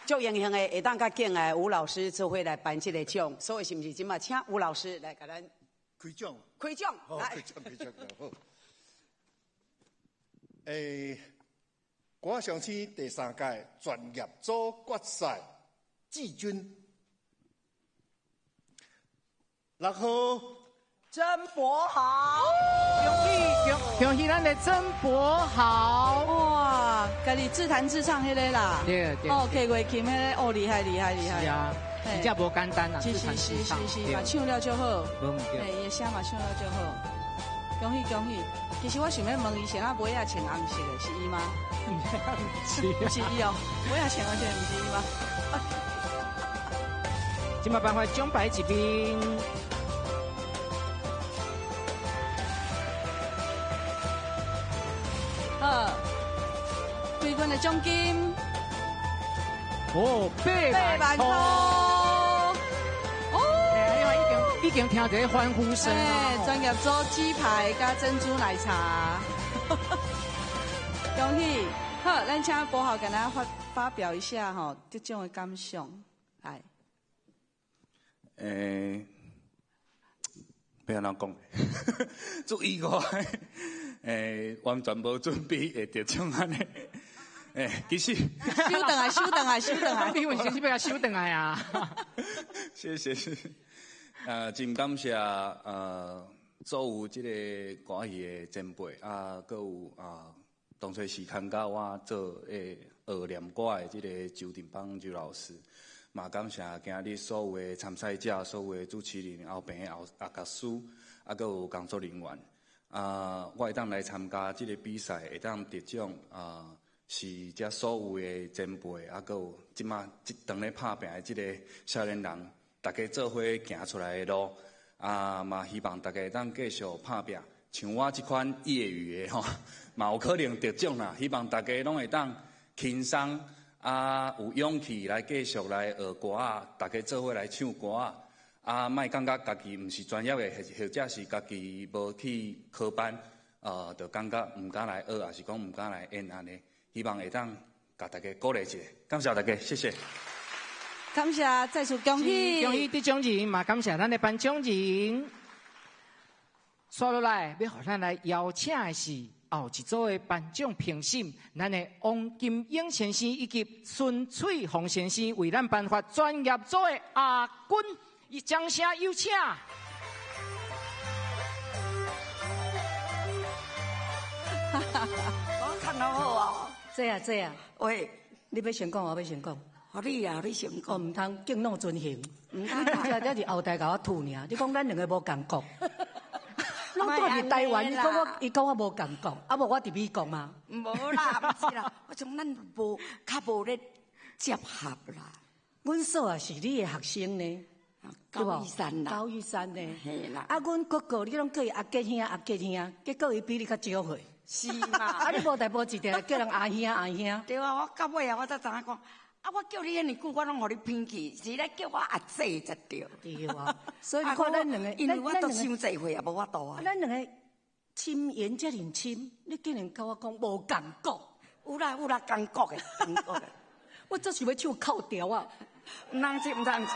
足荣幸的会当佮敬爱吴老师做伙来颁这个奖，所以是毋是这马请吴老师来共咱开奖？开奖，来。开奖，开奖，好。歌仔上星第3届专业组决赛季军6号曾博豪，恭喜恭喜咱的曾博豪！哇，家己自弹自唱彼个啦，对对，哦，摕月琴彼个，哦，厉害厉害厉害！是啊，真正无简单啊，是自弹自唱，是是，嘛唱了就好，无毋对，伊的声嘛唱了就好。恭喜恭喜！其实我想欲问伊，是哪尾仔穿红色的，是伊吗？是，毋是伊哦，尾仔穿红色的毋是伊吗？这马颁发奖牌一边。好，季军的奖金。哦，8万块。已经听这欢呼声。专业组鸡排佮珍珠奶茶，恭喜！好，咱请柏豪共咱发表一下吼得奖的感想，来。欲按怎讲？足意外，完全无准备会得奖按呢。其实收转来，收转来，收转来。你问是欲共收转来啊？谢谢谢谢。真感谢所有这个歌仔戏的前辈啊，阁有啊，当初时牵教我做学念歌的这个周振邦周老师，嘛感谢今日所有的参赛者、所有的主持人、后边的后阿甲师，啊，阁有工作人员。啊，我会当来参加这个比赛，会当得奖啊，是遮所有的前辈，啊，阁有这马这当咧拍拚的这个少年人，大家做伙行出来的路。啊，嘛希望大家会当继续拍拚，像我这款业余的吼，嘛有可能得奖啦。希望大家拢会当轻松啊，有勇气来继续来学歌仔，大家做伙来唱歌仔。啊，莫感觉家己毋是专业的，或者是家己无去科班，就感觉毋敢来学，抑是讲毋敢来演按呢。希望会当共大家鼓励一下，感谢大家，谢谢。感谢，再次恭喜，恭喜得奖人，嘛感谢咱的颁奖人。煞落来，欲予咱来邀请的是后一组的颁奖评审，咱的王金英先生以及孙翠凤先生为咱颁发专业组的亚军，以掌声有请。我看好好哦。这啊这啊。喂，你欲先讲，我欲先讲。予你啊，你先讲。毋通敬老尊贤。你拄才才伫后台共我吐尔，你讲咱两个无仝国。拢住伫台湾，伊讲我无仝国，啊无我伫美国嘛。无啦，毋是啦，我讲咱无较无咧结合啦。阮嫂也是你的学生呢，高玉山啦，高玉山呢。嘿啦。啊，阮哥哥你拢叫伊阿杰兄、阿杰兄，结果伊比你较少岁。是嘛？啊，你无代无志，定定叫人阿兄阿兄。对啊，我到尾啊，我才知影讲。啊！我叫你遐尔久，我拢予你偏去，是咧叫我阿姐才对。对啊，所以你看咱两个，因为我都伤济岁也无法度啊。咱两个亲缘遮尔亲，你竟然共我讲无仝国？有啦有啦，仝国的，仝国的。我这是欲唱哭调啊！毋通唱，毋通唱。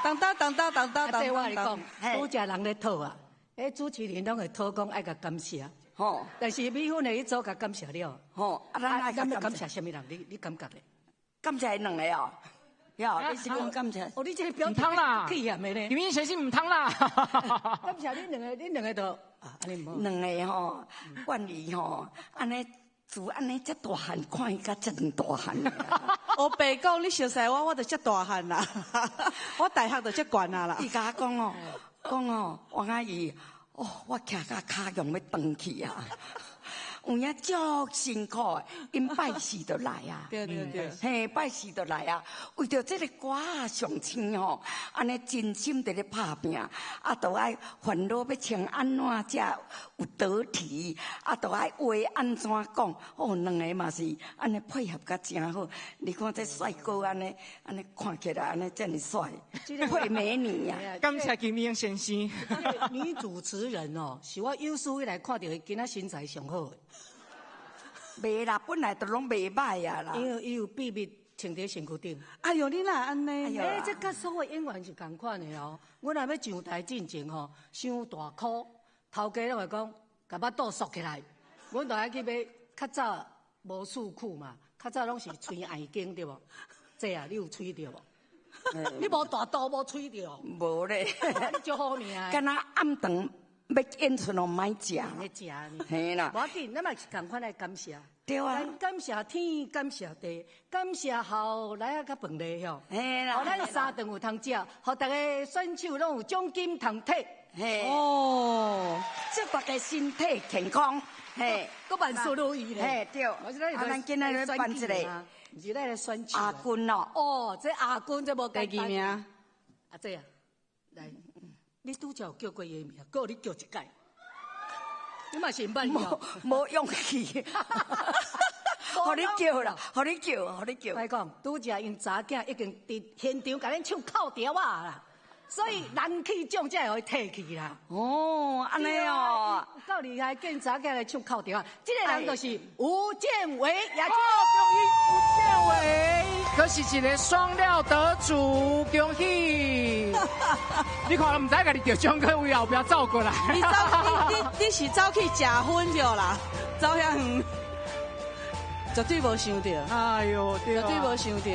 当当当当当当当。这我共你讲，拄才人咧讨啊，彼主持人拢会讨讲爱共感谢。吼！但是美芬的彼组共感谢了。吼！啊，咱爱感谢啥物人？你感觉咧？感谢𪜶两个哦，哟，你是讲感谢？哦，你这个表毋通啦，气嫌的呢？金英先生毋通啦。感谢恁两个，恁两个就啊，按呢毋好。两个吼，冠仪吼，按呢自按呢遮大汉，看伊甲遮尔大汉。我白讲，你熟似我，我就遮大汉啦。我大学就遮悬啊啦。伊共我讲哦，讲哦，王阿姨，哦，我徛甲跤用欲断去啊。有影足辛苦的，𪜶拜四就来啊，对对对，嘿，拜四就来啊，为著这个歌仔上星吼，按呢真心伫咧拍拚，啊，都爱烦恼欲穿按怎才有得体，啊，都爱话按怎讲，哦，两个嘛是按呢配合甲真好。你看这帅哥按呢按呢看起来按呢遮尔帅，配美女啊！感谢金英先生。女主持人哦，是我有史以来看著伊今仔身材上好的。袂啦，本来就拢袂䆀啊啦。因为伊有秘密穿伫身躯顶。哎哟，你哪会按呢？欸，这佮所有演员是仝款的哦。阮若欲上台进前吼，伤大箍，头家拢会讲，共腹肚束起来。阮就爱去买，较早无束裤嘛，较早拢是穿眼镜对无？这啊，你有揣著无？你无大肚无揣著？无咧。你足好命。敢若暗顿欲演出拢莫食。咧食呢？嘿啦。无要紧，咱嘛是仝款来感谢。对啊。咱感谢天，感谢地，感谢后来啊，佮饭礼吼。嘿啦。予咱三顿有通食，予逐个选手拢有奖金通摕。嘿。哦。祝大家身体健康。嘿。阁万事如意咧。嘿，对。啊，咱今仔日颁一个。毋是咱来选手。亚军哦。哦，这亚军这无简单。第二名。啊，这啊，来，你拄才有叫过伊的名，阁予你叫一摆。你嘛是毋捌伊哦？无勇气。予你叫啦，予你叫，予你叫。来讲，拄才𪜶查囝已经伫现场共恁唱哭调仔啦，所以人气奖才会予伊提去啦。哦，按呢哦，有够厉害，见查囝来唱哭著啊！这个人就是吴建伟，也哦，恭喜吴建伟，阁是一个双料得主，恭喜！你看，毋知家己得奖，阁为后壁走过来。你走，你你你是走去食薰著啦，走遐远，绝对无想著。哎哟，绝对无想著。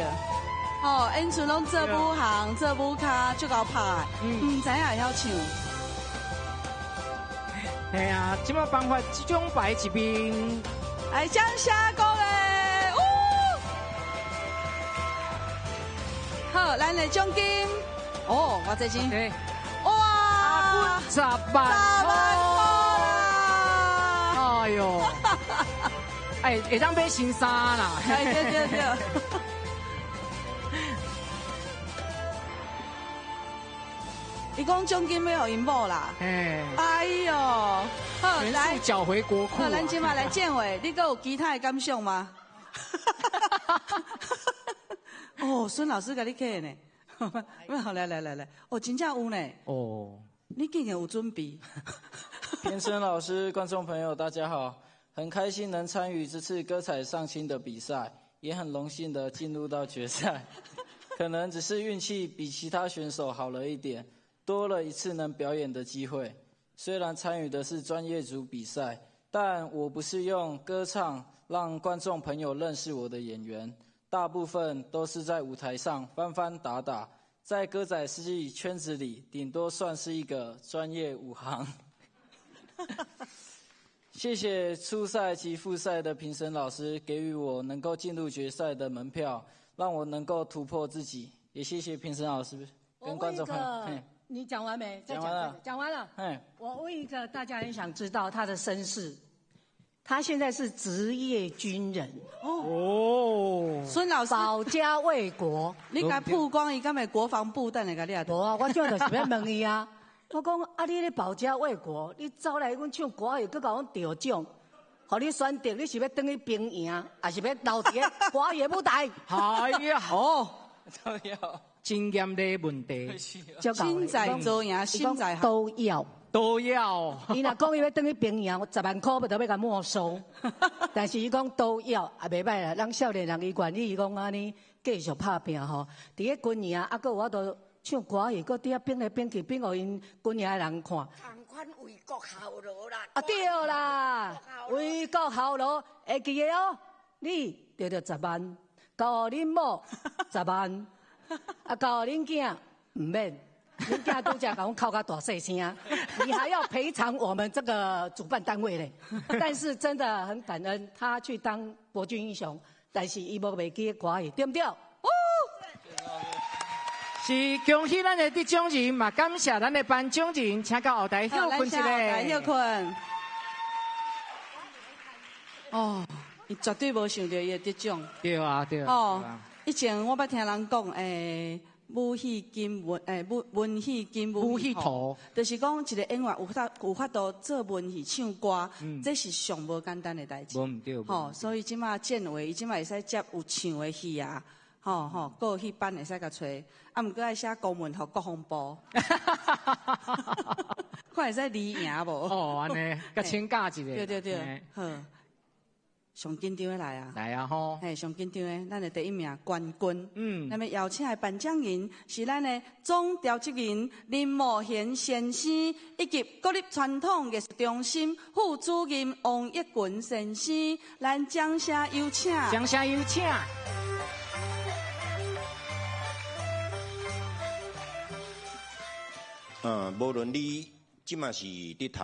哦，演出拢做武行、做武跤，足𠢕拍的，毋知影会晓唱。嘿啊，这马颁发奖牌一面。来，掌声鼓励！呜，好，咱的奖金，哦，偌济钱？哇，10万10万箍啦！哎哟，哎，会当买新衫啦！哎，对对对。伊讲奖金欲予𪜶某啦。哎哟，好，来，缴回国库。好，咱这马来建伟，你阁有其他的感想吗？哦，孙老师共你客呢。好，来来来来，哦，真正有呢。哦，你竟然有准备。评审老师、观众朋友，大家好，很开心能参与这次歌彩上星的比赛，也很荣幸的进入到决赛。可能只是运气比其他选手好了一点，多了一次能表演的机会。虽然参与的是专业组比赛，但我不是用歌唱让观众朋友认识我的演员，大部分都是在舞台上翻翻打打，在歌仔戏圈子里，顶多算是一个专业武行。谢谢初赛及复赛的评审老师给予我能够进入决赛的门票，让我能够突破自己。也谢谢评审老师跟观众朋友。你讲完没？讲完了。讲完了。我问一个大家很想知道他的身世，他现在是职业军人。哦。孙老师保家卫国。你共曝光伊，敢会国防部等下共你无啊，我这就是欲问伊啊。我讲啊，你咧保家卫国，你走来阮唱歌戏，阁共阮得奖，予你选择，你是欲转去兵营，抑是欲留伫咧歌戏舞台？哎呀，哦，都要。经验的问题，心在做赢，心在都要都要。伊若讲伊欲转去兵营，我10万箍欲都欲共没收。但是伊讲都要，也袂䆀啦。咱少年人伊愿意，伊讲按呢继续拍拼吼。伫咧军营，啊，阁有法度唱歌戏，阁伫遐变来变去，变予𪜶军营的人看。仝款为国效劳啦！啊对啦，为国效劳，会记得哦。你得著10万，交予恁某10万。啊，交予恁囝毋免，恁囝拄才共阮哭甲大细声，你还要赔偿我们这个主办单位嘞。但是真的很感恩，他去当国军英雄，但是伊无袂记歌戏，对毋对？哦，是恭喜咱的得奖人，嘛感谢咱的颁奖人，请到后台歇睏一下。后台歇睏。哦，伊绝对无想著伊会得奖。对啊，对啊。哦。以前我捌听人讲，武戏兼文，武文戏兼武戏图，就是讲一个演员有法度做文戏、唱歌，这是上无简单的代志。无毋对。吼，所以这马建伟，伊这马会使接有唱的戏啊，吼吼，阁有戏班会使共揣，啊，毋过爱写公文予国防部，看会使离营无？哦，按呢，共请假一下。对对对，好。上紧张的来啊！来啊吼！嘿，上紧张的，咱的第一名冠军。那么邀请的颁奖人是咱的总调集人林茂贤先生，以及国立传统艺术中心副主任王益群先生。咱掌声有请！掌声有请！无论你这马是伫读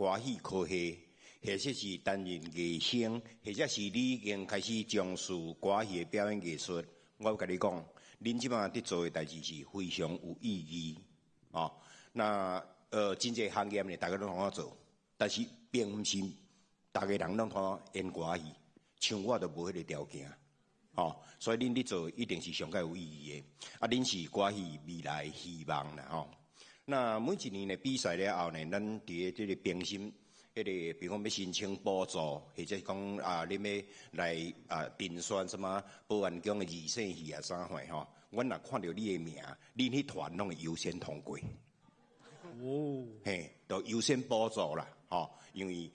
歌戏科系，或者是担任艺生，或者是你已经开始从事歌戏的表演艺术，我共你讲，恁这马伫做的代志是非常有意义哦。那真济行业呢，大家拢通做，但是并毋是逐个人拢通演歌戏，像我就无彼个条件，哦，所以恁伫做一定是上盖有意义的。啊，恁是歌戏未来希望啦吼。那每一年的比赛了后呢，咱伫咧这个评审。彼个，比如讲欲申请补助，或者是讲啊，恁欲来啊甄选啥物保安宫的二世戏啊啥货吼，阮若看著你的名，恁彼团拢会优先通过。哦，嘿，就优先补助啦，吼，因为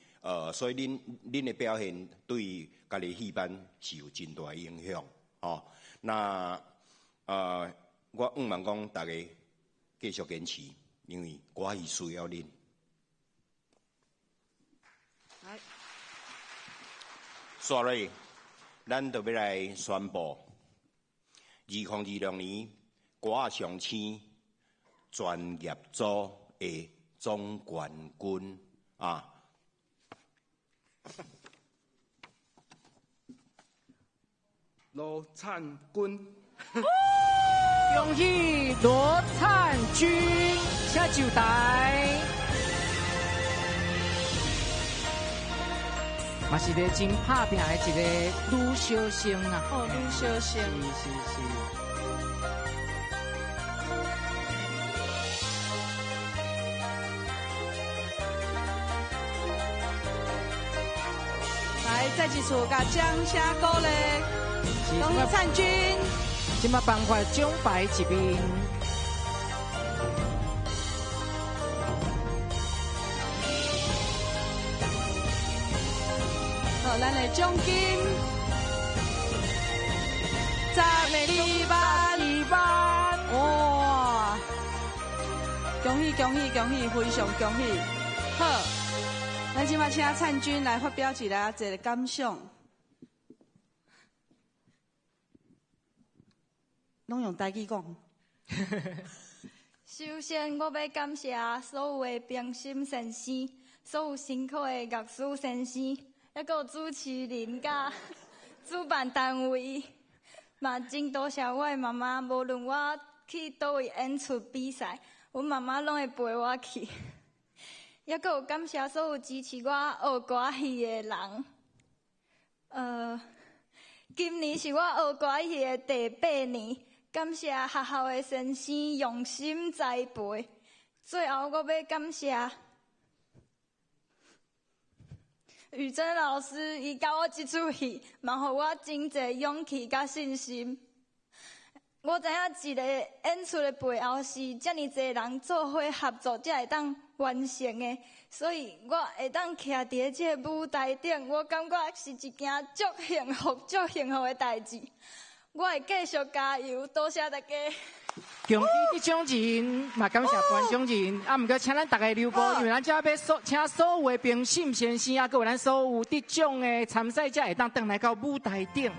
所以恁的表现对家己戏班是有真大影响，吼。那我向望讲，大家继续坚持，因为歌戏需要恁。来，煞落，咱就欲来宣布，2026年歌仔上星专业组的总冠军啊！罗灿军，恭喜罗灿军，请上台。嘛是个真拍拼的一个女小生啊！哦，女小生。是是是。来，再一次共掌声鼓励，恭喜灿军。这马颁发奖牌一面。好，咱的奖金12万，2万，哇！恭喜恭喜恭喜，非常恭喜！好，咱这马请灿军来发表一个感想。拢用台语讲。首先，我欲感谢所有的评审先生，所有辛苦的乐师先生，犹阁有主持人佮主办单位，嘛真多谢我的妈妈。无论我去佗位演出比赛，阮妈妈拢会陪我去。犹阁有感谢所有支持我学歌戏的人。今年是我学歌戏的第8年，感谢学校的先生用心栽培。最后，我欲感谢雨珍老师，伊教我这出戏，嘛予我真济勇气佮信心。我知影一个演出的背后是遮尔济人做伙合作，才会当完成的。所以我会当徛伫咧这个舞台顶，我感觉是一件足幸福、足幸福的代志。我会继续加油，多谢大家。恭喜得奖人，嘛感谢颁奖人。啊，毋过请咱逐家留步，因为咱遮欲请所有的评审先生啊，阁有咱所有得奖的参赛者，会当转来到舞台顶。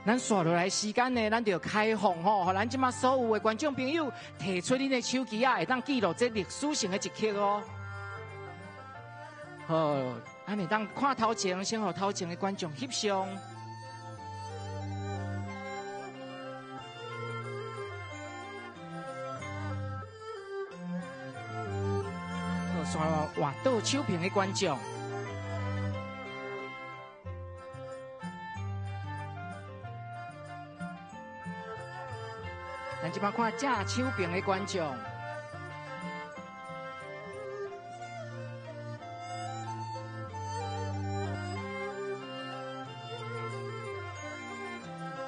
咱紲落来时间呢，咱就开放吼，予咱这马所有的观众朋友提出恁的手机啊，会当记录这历史性的一刻哦。好，咱会当看头前，先予头前的观众翕相。好，紲换倒手屏的观众。咱这摆看正手边的观众。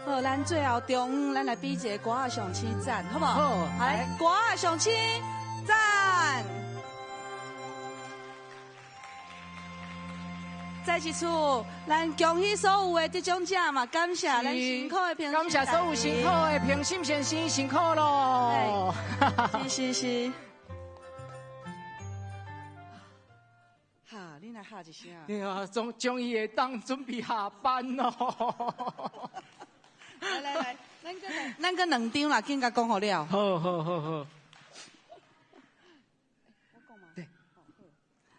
好，咱最后中午，咱来比一个歌仔上星赞，好无？好，来，歌仔上星赞。再一次，咱恭喜所有的得奖者嘛，感谢咱辛苦的评审，感谢所有辛苦的评审先生辛苦咯。是是是。哈，你来哈一声。对啊，终于会当准备下班咯。来来来，咱阁两张啦，紧共讲好了。好好好好。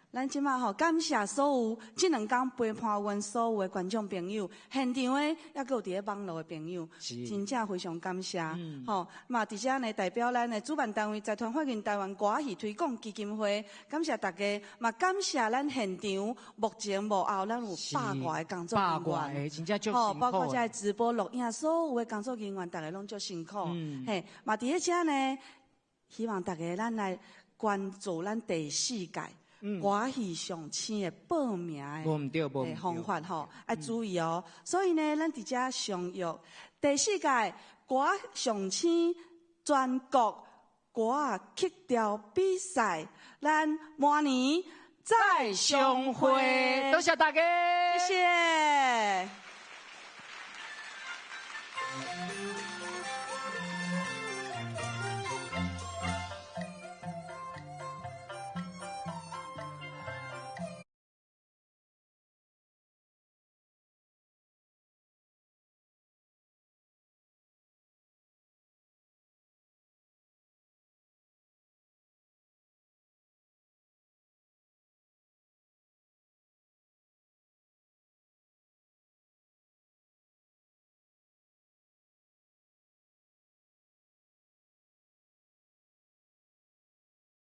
咱这马吼，感谢所有这两天陪伴阮所有的观众朋友，现场的犹阁有伫咧网路的朋友，真正非常感谢。吼，嘛伫遮呢，代表咱的主办单位财团法人台湾歌仔戏推广基金会，感谢大家，嘛感谢咱现场幕前幕后，咱有100外个工作人员， 100外个，真正足辛苦。吼，包括这个直播录影，所有的工作人员，逐家拢足辛苦。嘿，嘛伫咧遮呢，希望大家咱来關注咱第四屆歌戲上星的報名的無毋對，無毋對。方法吼，愛注意哦。所以呢，咱佇遮相約第四屆歌上星全國歌曲調比賽，咱明年再相會。多謝大家，謝謝。